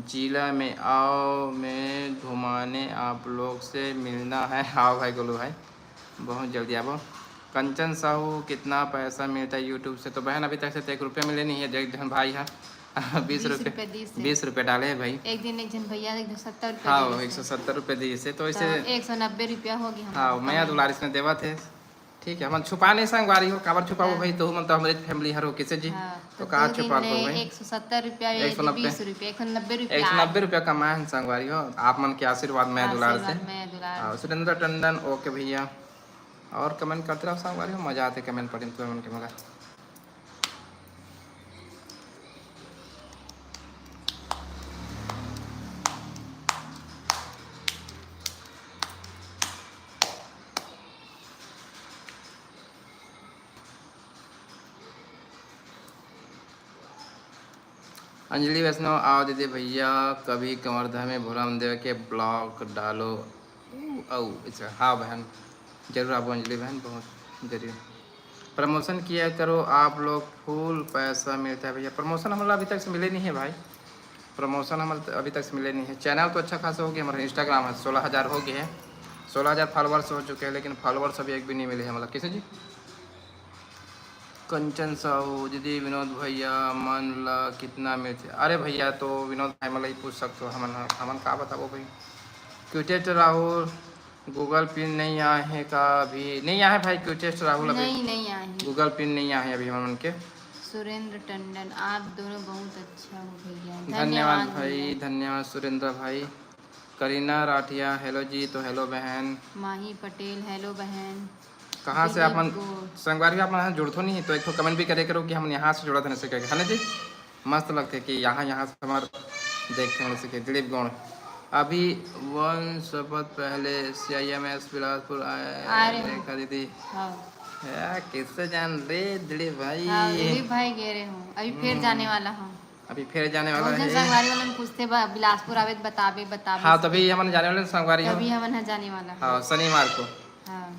जिला में आओ, मैं घुमाने आप लोग से मिलना है। आओ भाई गोलू भाई, बहुत जल्दी आओ। कंचन साहू, कितना पैसा मिलता है यूट्यूब से? तो बहन, अभी तक से तो एक रुपया मिले नहीं है। देख जन भाई है, बीस बीस रुपये, रुपये दिस है। बीस रुपये डाले हैं भाई। एक दिन एक जन भैया एक दिन सत्तर रुपये हाँ, दिए एक सौ सत्तर रुपये दिए से, तो तो इसे एक सौ नब्बे रुपया हो गया हाँ, हमारा। मैं दुलार इसमें देवा थे। ठीक है, हमन छुपा नहीं संगवारी हो, काबर छुपाबो हाँ। भाई, तो मन तो हमरे फैमिली हरो, किसे जी? हाँ, तो तो कहाँ दो दिन छुपा ले को भाई? एक सौ सत्तर रुपया, ये एक सौ नब्बे। बीस रुपया, एक सौ नब्बे रुपया एक सौ नब्बे आए। रुपया कमाए हैं संगवारी हो, आप मन के आशीर्वाद, मैं दुलार से। आशीर्वाद, मैं दुलार। हाँ, सुरेंद्र टंडन, ओके भैया। और कमेंट करते रहो संगवारी हो, मजा आते कमेंट पढ़े तो मन के मगर। अंजलि वैष्णव, आओ दीदी भैया, कभी कवर्धा में भोला देव के ब्लॉग डालो। ऊ, औ, अच्छा, हाँ बहन, जरूर आबो अंजलि बहन, बहुत जरूर। प्रमोशन किया करो आप लोग, फुल पैसा मिलता है भैया। प्रमोशन हमला अभी तक से मिले नहीं है भाई। प्रमोशन हमर अभी तक से मिले नहीं है। चैनल तो अच्छा खासा हो गया, हमारा इंस्टाग्राम है सोलह हज़ार हो गए हैं, सोलह हज़ार फॉलोअर्स हो चुके हैं, लेकिन फॉलोअर्स अभी एक भी नहीं मिले हैं। मतलब कैसे जी? कंचन साहू दीदी, विनोद भैया मन ला कितना मिलते? अरे भैया, तो विनोद भाई मन ला ही पूछ सकते हो, हमन हमन का बताबो भाई। क्यूटेस्ट राहुल, गूगल पिन नहीं आए हैं का? अभी नहीं आए हैं भाई, क्यूटेस्ट राहुल अभी नहीं नहीं आए हैं। गूगल पिन नहीं आए हैं अभी हमन के। सुरेंद्र टंडन, आप दोनों बहुत अच्छा हो भैया। धन्यवाद भाई, भैया। धन्यवाद सुरेंद्र भाई। करीना राठिया, हेलो जी। तो हेलो बहन। माही पटेल, हेलो बहन। कहाँ से आप मन? संगवारी हो, आप मन यहाँ जुड़थो नहीं तो एक ठो कमेंट भी करे करो कि हम यहाँ से जुड़त हन ऐसे करके, है ना जी? मस्त लगथे कि यहाँ यहाँ से हमार देखथे ऐसे के दिलीप गौड़। अभी वन शपथ पहले सी आई एम एस बिलासपुर आए। आ रहे हो। देखा दीदी। हाँ। यार, किससे जान रे दिलीप भाई? हाँ, दिलीप भाई गे रहे हो, अभी फिर हम्म। जाने वाला हूँ। अभी फिर जाने वाला है। संगवारी वाला ने पूछते बा-, बिलासपुर आवे त बताबे बताबे। हाँ, तभी हमन जाने वाले हैं संगवारी हो। तभी हमन ह जाने वाला है। हाँ, शनिवार को। हाँ।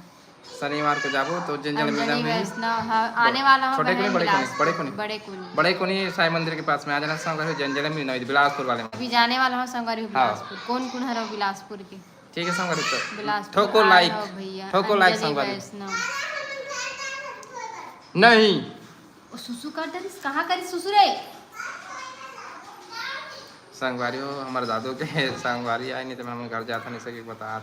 शनिवार को जाबो तो जन जन मिलना अंजलि वैष्णव, हाँ, आने वाला हो छोटे बहन कोनी, बड़े कोनी, बिलासपुर। बड़े कोनी। बड़े कोनी। बड़े कोनी साई मंदिर के पास में आ जाना संगवारी हो, जन जन मिलना बिलासपुर वाले में। अभी जाने वाला हो संगवारी हो हाँ। बिलासपुर। कौन कौन हरो बिलासपुर के? ठीक है संगवारी, तो बिलासपुर ठोको आए लाइक, हो भैया, ठोको लाइक अंजलि संगवारी। वैष्णव। नहीं। ओ, सुसु कर डरिस, कहाँ करिस सुसु रे? संगवारी हो, हमर दादू के संगवारी आए, नहीं तो मैं हमर घर जाता नहीं सके बता।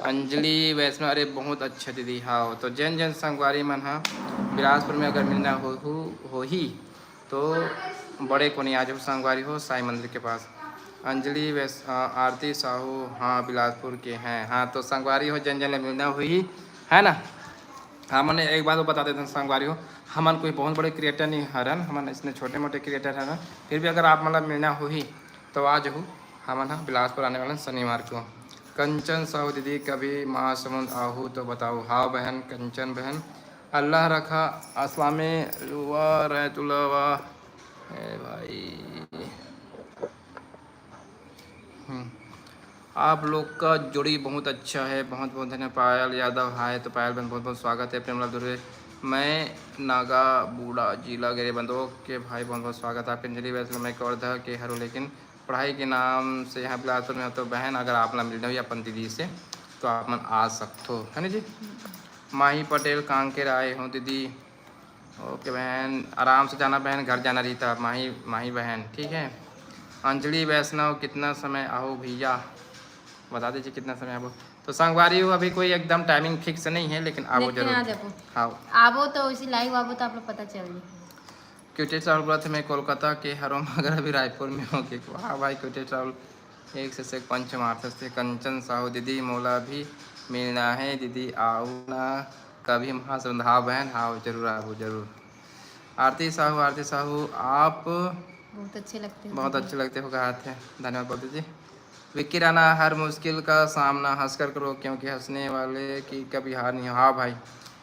अंजलि वैष्णव, अरे बहुत अच्छा दीदी। हाँ, तो जन जन संगवारी मन हा बिलासपुर में अगर मिलना हो, हो, होही तो बड़े कोनी आ जाओ संगवारी हो, साई मंदिर के पास। अंजलि वैस-, अ, आरती साहू, हाँ, बिलासपुर के हैं। हाँ, तो संगवारी हो, जन जन ले मिलना हुई, है ना? हाँ, मैंने एक बात वो बता देते हैं संगवारी हो, हमन कोई बहुत बड़े क्रिएटर नहीं हरन, हमन इसने छोटे मोटे क्रिएटर हरन। फिर भी अगर आप मतलब मिलना हुई तो आ जाहू, हमन ह बिलासपुर आने वाले हैं शनिवार को। कंचन साहू दीदी, कभी महासमुंद आहू तो बताओ। हाँ बहन, कंचन बहन, अल्लाह रखा, असलामे लुआ रहतुल्ला वा। ए भाई। हम्म। आप लोग का जोड़ी बहुत अच्छा है, बहुत बहुत धन्यवाद। पायल यादव, हाय। तो पायल बहन, बहुत बहुत स्वागत है। प्रेमलाल दुर्वे, मैं नागा बूढ़ा जिला गिरी बंदोक के भाई, बहुत बहुत स्वागत है। आप अंजलि वैष्णव, मैं कवर्धा के हरो, लेकिन पढ़ाई के नाम से यहाँ बिलासपुर में हो। तो बहन, अगर आप ना मिलना हुई अपन दीदी से, तो आप मन आ सकते हो, है ना जी? माही पटेल कांकेर आए हो दीदी। ओके बहन, आराम से जाना बहन, घर जाना रही था। माही, माही बहन, ठीक है। अंजलि वैष्णव, कितना समय आओ भैया, बता दीजिए कितना समय आओ। तो संगवारी हो, अभी कोई एकदम टाइमिंग फिक्स नहीं है, लेकिन आओ लेकिन जरूर। आ जाबो। हाँ। आबो तो इसी लाइव आबो तो आप लोग पता चल जाए। क्यूटेस्ट राहुल बोलत हे, मैं कोलकाता के हरों, मगर अभी रायपुर में हो। के वाह भाई, क्यूटेस्ट राहुल एक से एक पंच मारथस ते। कंचन साहू दीदी, मोला भी मिलना है दीदी, आओ ना कभी महासमुंद। हाँ बहन, हाँ, जरूर आबो, जरूर। आरती साहू, आरती साहू, आप बहुत अच्छे लगते हो बहुत दीदी। अच्छे लगते हो, कहा थे। धन्यवाद बोलती जी। विक्की राणा, हर मुश्किल का सामना हंसकर करो, क्योंकि हंसने वाले की कभी हार नहीं हो। हाँ भाई,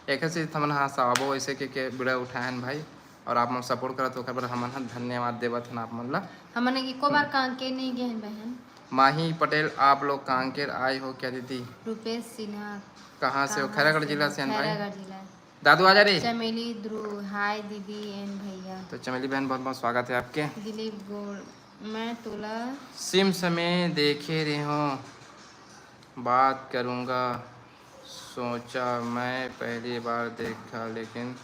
एक से हमन हंसाबो, ऐसे के, के बिड़ा उठाए हन भाई, और आप मन सपोर्ट करत हो, ओकर बर हमन ह धन्यवाद देवत हन आप मन ला। हमन एको बार कांकेर नहीं गए हैं बहन। माही पटेल, आप लोग कांकेर आए हो क्या दीदी? रुपेश सिन्हा, कहाँ से हो? कहाँ खैरागढ़ से जिला हो? से हन भाई। खैरागढ़ जिला। दादू आ जा रे। चमेली ध्रुव, हाय दीदी एंड भैया। तो चमेली बहन, बहुत बहुत स्वागत है आपके। दिलीप गोड़, मैं तोला सिम समय देखे रहे हो, बात करूँगा सोचा, मैं पहली बार देखा, लेकिन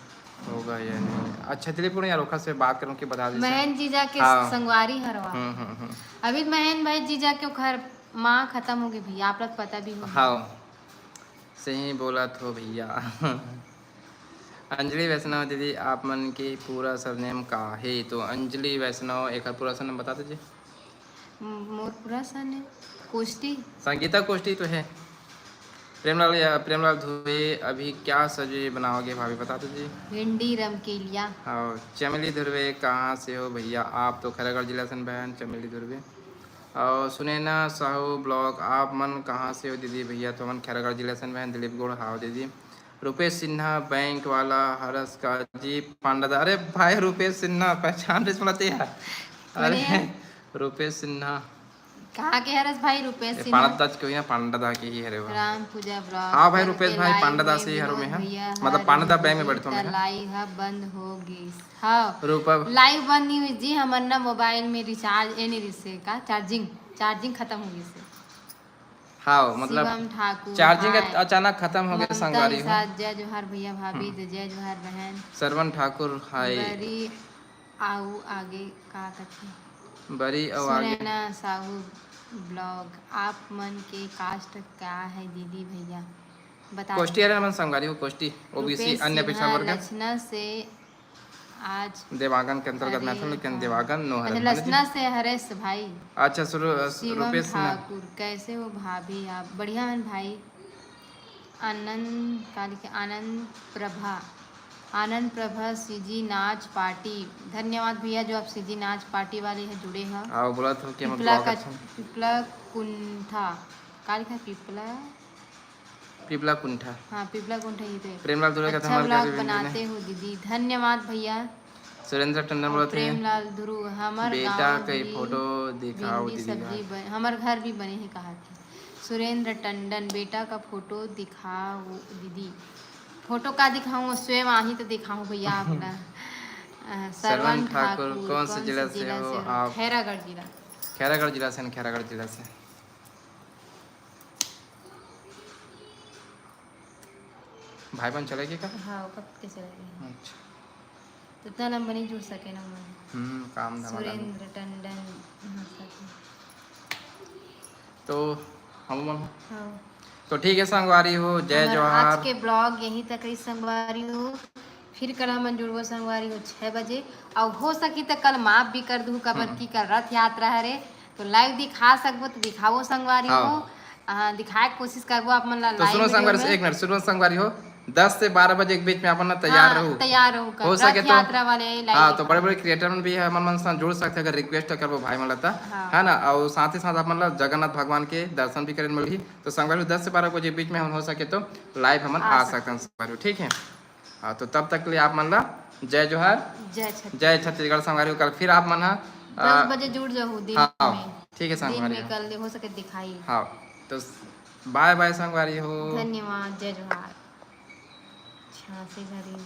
होगा या नहीं। अच्छा, दिलीप गोड़ यार, ओखर से बात करूँ कि बता दीजिए। महन जीजा के हाँ। संगवारी हरवा। हम्म, हम्म, हम्म। अभी महन भाई जीजा के ओखर माँ खत्म हो गई भैया, आप लोग पता भी हो। हाँ, सही बोला थो भैया। अंजलि वैष्णव दीदी, आप मन के पूरा सरनेम का हे? तो अंजलि वैष्णव, एक पूरा सरनेम बता दीजिए। मोर पूरा सरनेम कोष्टी। संगीता कोष्टी तो है। प्रेमलाल या-, प्रेमलाल धुर्वे, अभी क्या सब्जी बनाओगे भाभी, बता दीजिए। भिंडी रमकेलिया। और चमेली धुर्वे, कहाँ से हो भैया? आप तो खैरागढ़ जिला से बहन चमेली धुर्वे। और सुनैना साहू ब्लॉग, आप मन कहाँ से हो दीदी भैया? तो हमन खैरागढ़ जिला से बहन दिलीप गोड़। हाँ दीदी। रुपेश सिन्हा, बैंक वाला, हरस का जी पांडा दा। अरे भाई रुपेश सिन्हा, पहचान रहे बोला ते यार। अरे रुपेश सिन्हा। कहाँ के हरस भाई? रुपेश ये सिन्हा। पांडा दास के ही, पांडा दा के ही हरे वो। राम पूजा ब्लॉग हाँ भाई, करके रुपेश भाई, live पांडा दास में ही हरो में है। भैया मतलब, हर पांडा दा नहीं बैंक में होगी बैठतो त में है। Live ह बंद हो गिस। हाँ, रूपा लाइव बंद नहीं हुई जी, हमर ना मोबाइल में रिचार्ज ए नहीं रिसे का, चार्जिंग, चार्जिंग खत्म हो गई से। हाँ, मतलब, शिवम ठाकुर, चार्जिंग हाय। अचानक खत्म हो गया, ममता संगवारी हो। निषाद, जय जोहार भैया भाभी, जय जोहार बहन। श्रवण ठाकुर, हाय। बरी आऊ आगे का कथे? बरी अउ आगे। सुनैना साहू ब्लॉग, आप मन के कास्ट का है दीदी भैया? बता कोष्टी, अरे, हमन संगवारी हो, कोष्टी, ओबीसी, रुपेश अन्य पिछड़ा सिन्हा, वर्ग। लक्षणा से आज देवांगन के अंतर्गत अरे मैथुन, लेकिन हाँ। देवांगन नो अच्छा, हरे। लक्षणा से हरे से भाई। अच्छा, सुरु-, शिवम रुपेश सिन्हा। ठाकुर, कैसे हो भाभी आप? बढ़िया हन भाई। आनंद, का लिखे? आनंद प्रभा, आनंद प्रभा सीजी नाच पार्टी। धन्यवाद भैया, जो आप सीजी नाच पार्टी वाले हैं, जुड़े हैं। आओ, बोला था कि हम पिपला ब्लॉग का, अच्छा। पिपला कुंठा, का लिखा? पिपला, पिपला कुंठा। हाँ, पिपला कुंठा ही थे। प्रेमलाल दुर्वे का अच्छा धमाल ब्लॉग करे बिंदु ने। बनाते हो दीदी, धन्यवाद भैया। सुरेंद्र टंडन बोला थे। प्रेमलाल ध्रुव, हमर बेटा गाँव के भी फोटो दिखाओ भिंडी दीदी सब्जी का। बन, हमर घर भी बने हे कहा थे। सुरेंद्र टंडन, बेटा का फोटो दिखाओ दीदी। फोटो का दिखाऊँ, स्वयं आही तो दिखाऊँ भैया आपका। अ, श्रवण ठाकुर, कौन से जिला से हो आप? खैरागढ़ जिला। खैरागढ़ जिला से, खैरागढ़ जिला से। भाई बहन चले गए का? हाँ, कब के चले गए? अच्छा। तो इतना लंबा नहीं जुड़ सके ना मैं। हम्म, काम धाम लगा। सुरेंद्र टंडन, हाँ, सच में। तो हम मन, हाँ। तो ठीक है संगवारी हो, जय हमर जोहार। आज के ब्लॉग यहीं तक रही संगवारी हो। फिर कल हमन जुड़बो संगवारी हो छः बजे। और हो सकी तो कल माफ भी कर दूँ, काबर हम्म। कि कल रथ यात्रा हरे, तो लाइव दिखा सकबो तो दिखाओ संगवारी हाँ। हो। हाँ, दिखाए के कोशिश करबो आप मन ला तो लाइव सुनो वीडियो संगवारी, में। एक मिनट, सुनो संगवारी हो, दस से बारह बजे के बीच में अपन ना तैयार हाँ, रहू। तैयार रहू कर। हो सके रथ तो, यात्रा वाले लाइव हाँ, तो देखा। बड़े बड़े क्रिएटर मन भी है, हमन मन से जुड़ सकते हैं, अगर रिक्वेस्ट करबो भाई मन ला त, हाँ। है ना। और साथ ही साथ अपन ला जगन्नाथ भगवान के दर्शन भी करे मिलही। तो संगवारी, दस से बारह बजे के बीच में हम हो सके तो लाइव हमन आ आ सकते सकते हैं संगवारी, ठीक है। हाँ, तो तब तक के लिए आप मन ला जय जोहार, जय छत्तीस। जय छत्तीसगढ़ संगवारी। कल फिर आप मन हा, आ, दस बजे जुड़ जाहू दिन हाँ, में। ठीक है दिन संगवारी में हो। कल हो सके दिखाई। हाँ, तो बाय बाय संगवारी हो। धन्यवाद, जय जोहार। छियासी घड़ी।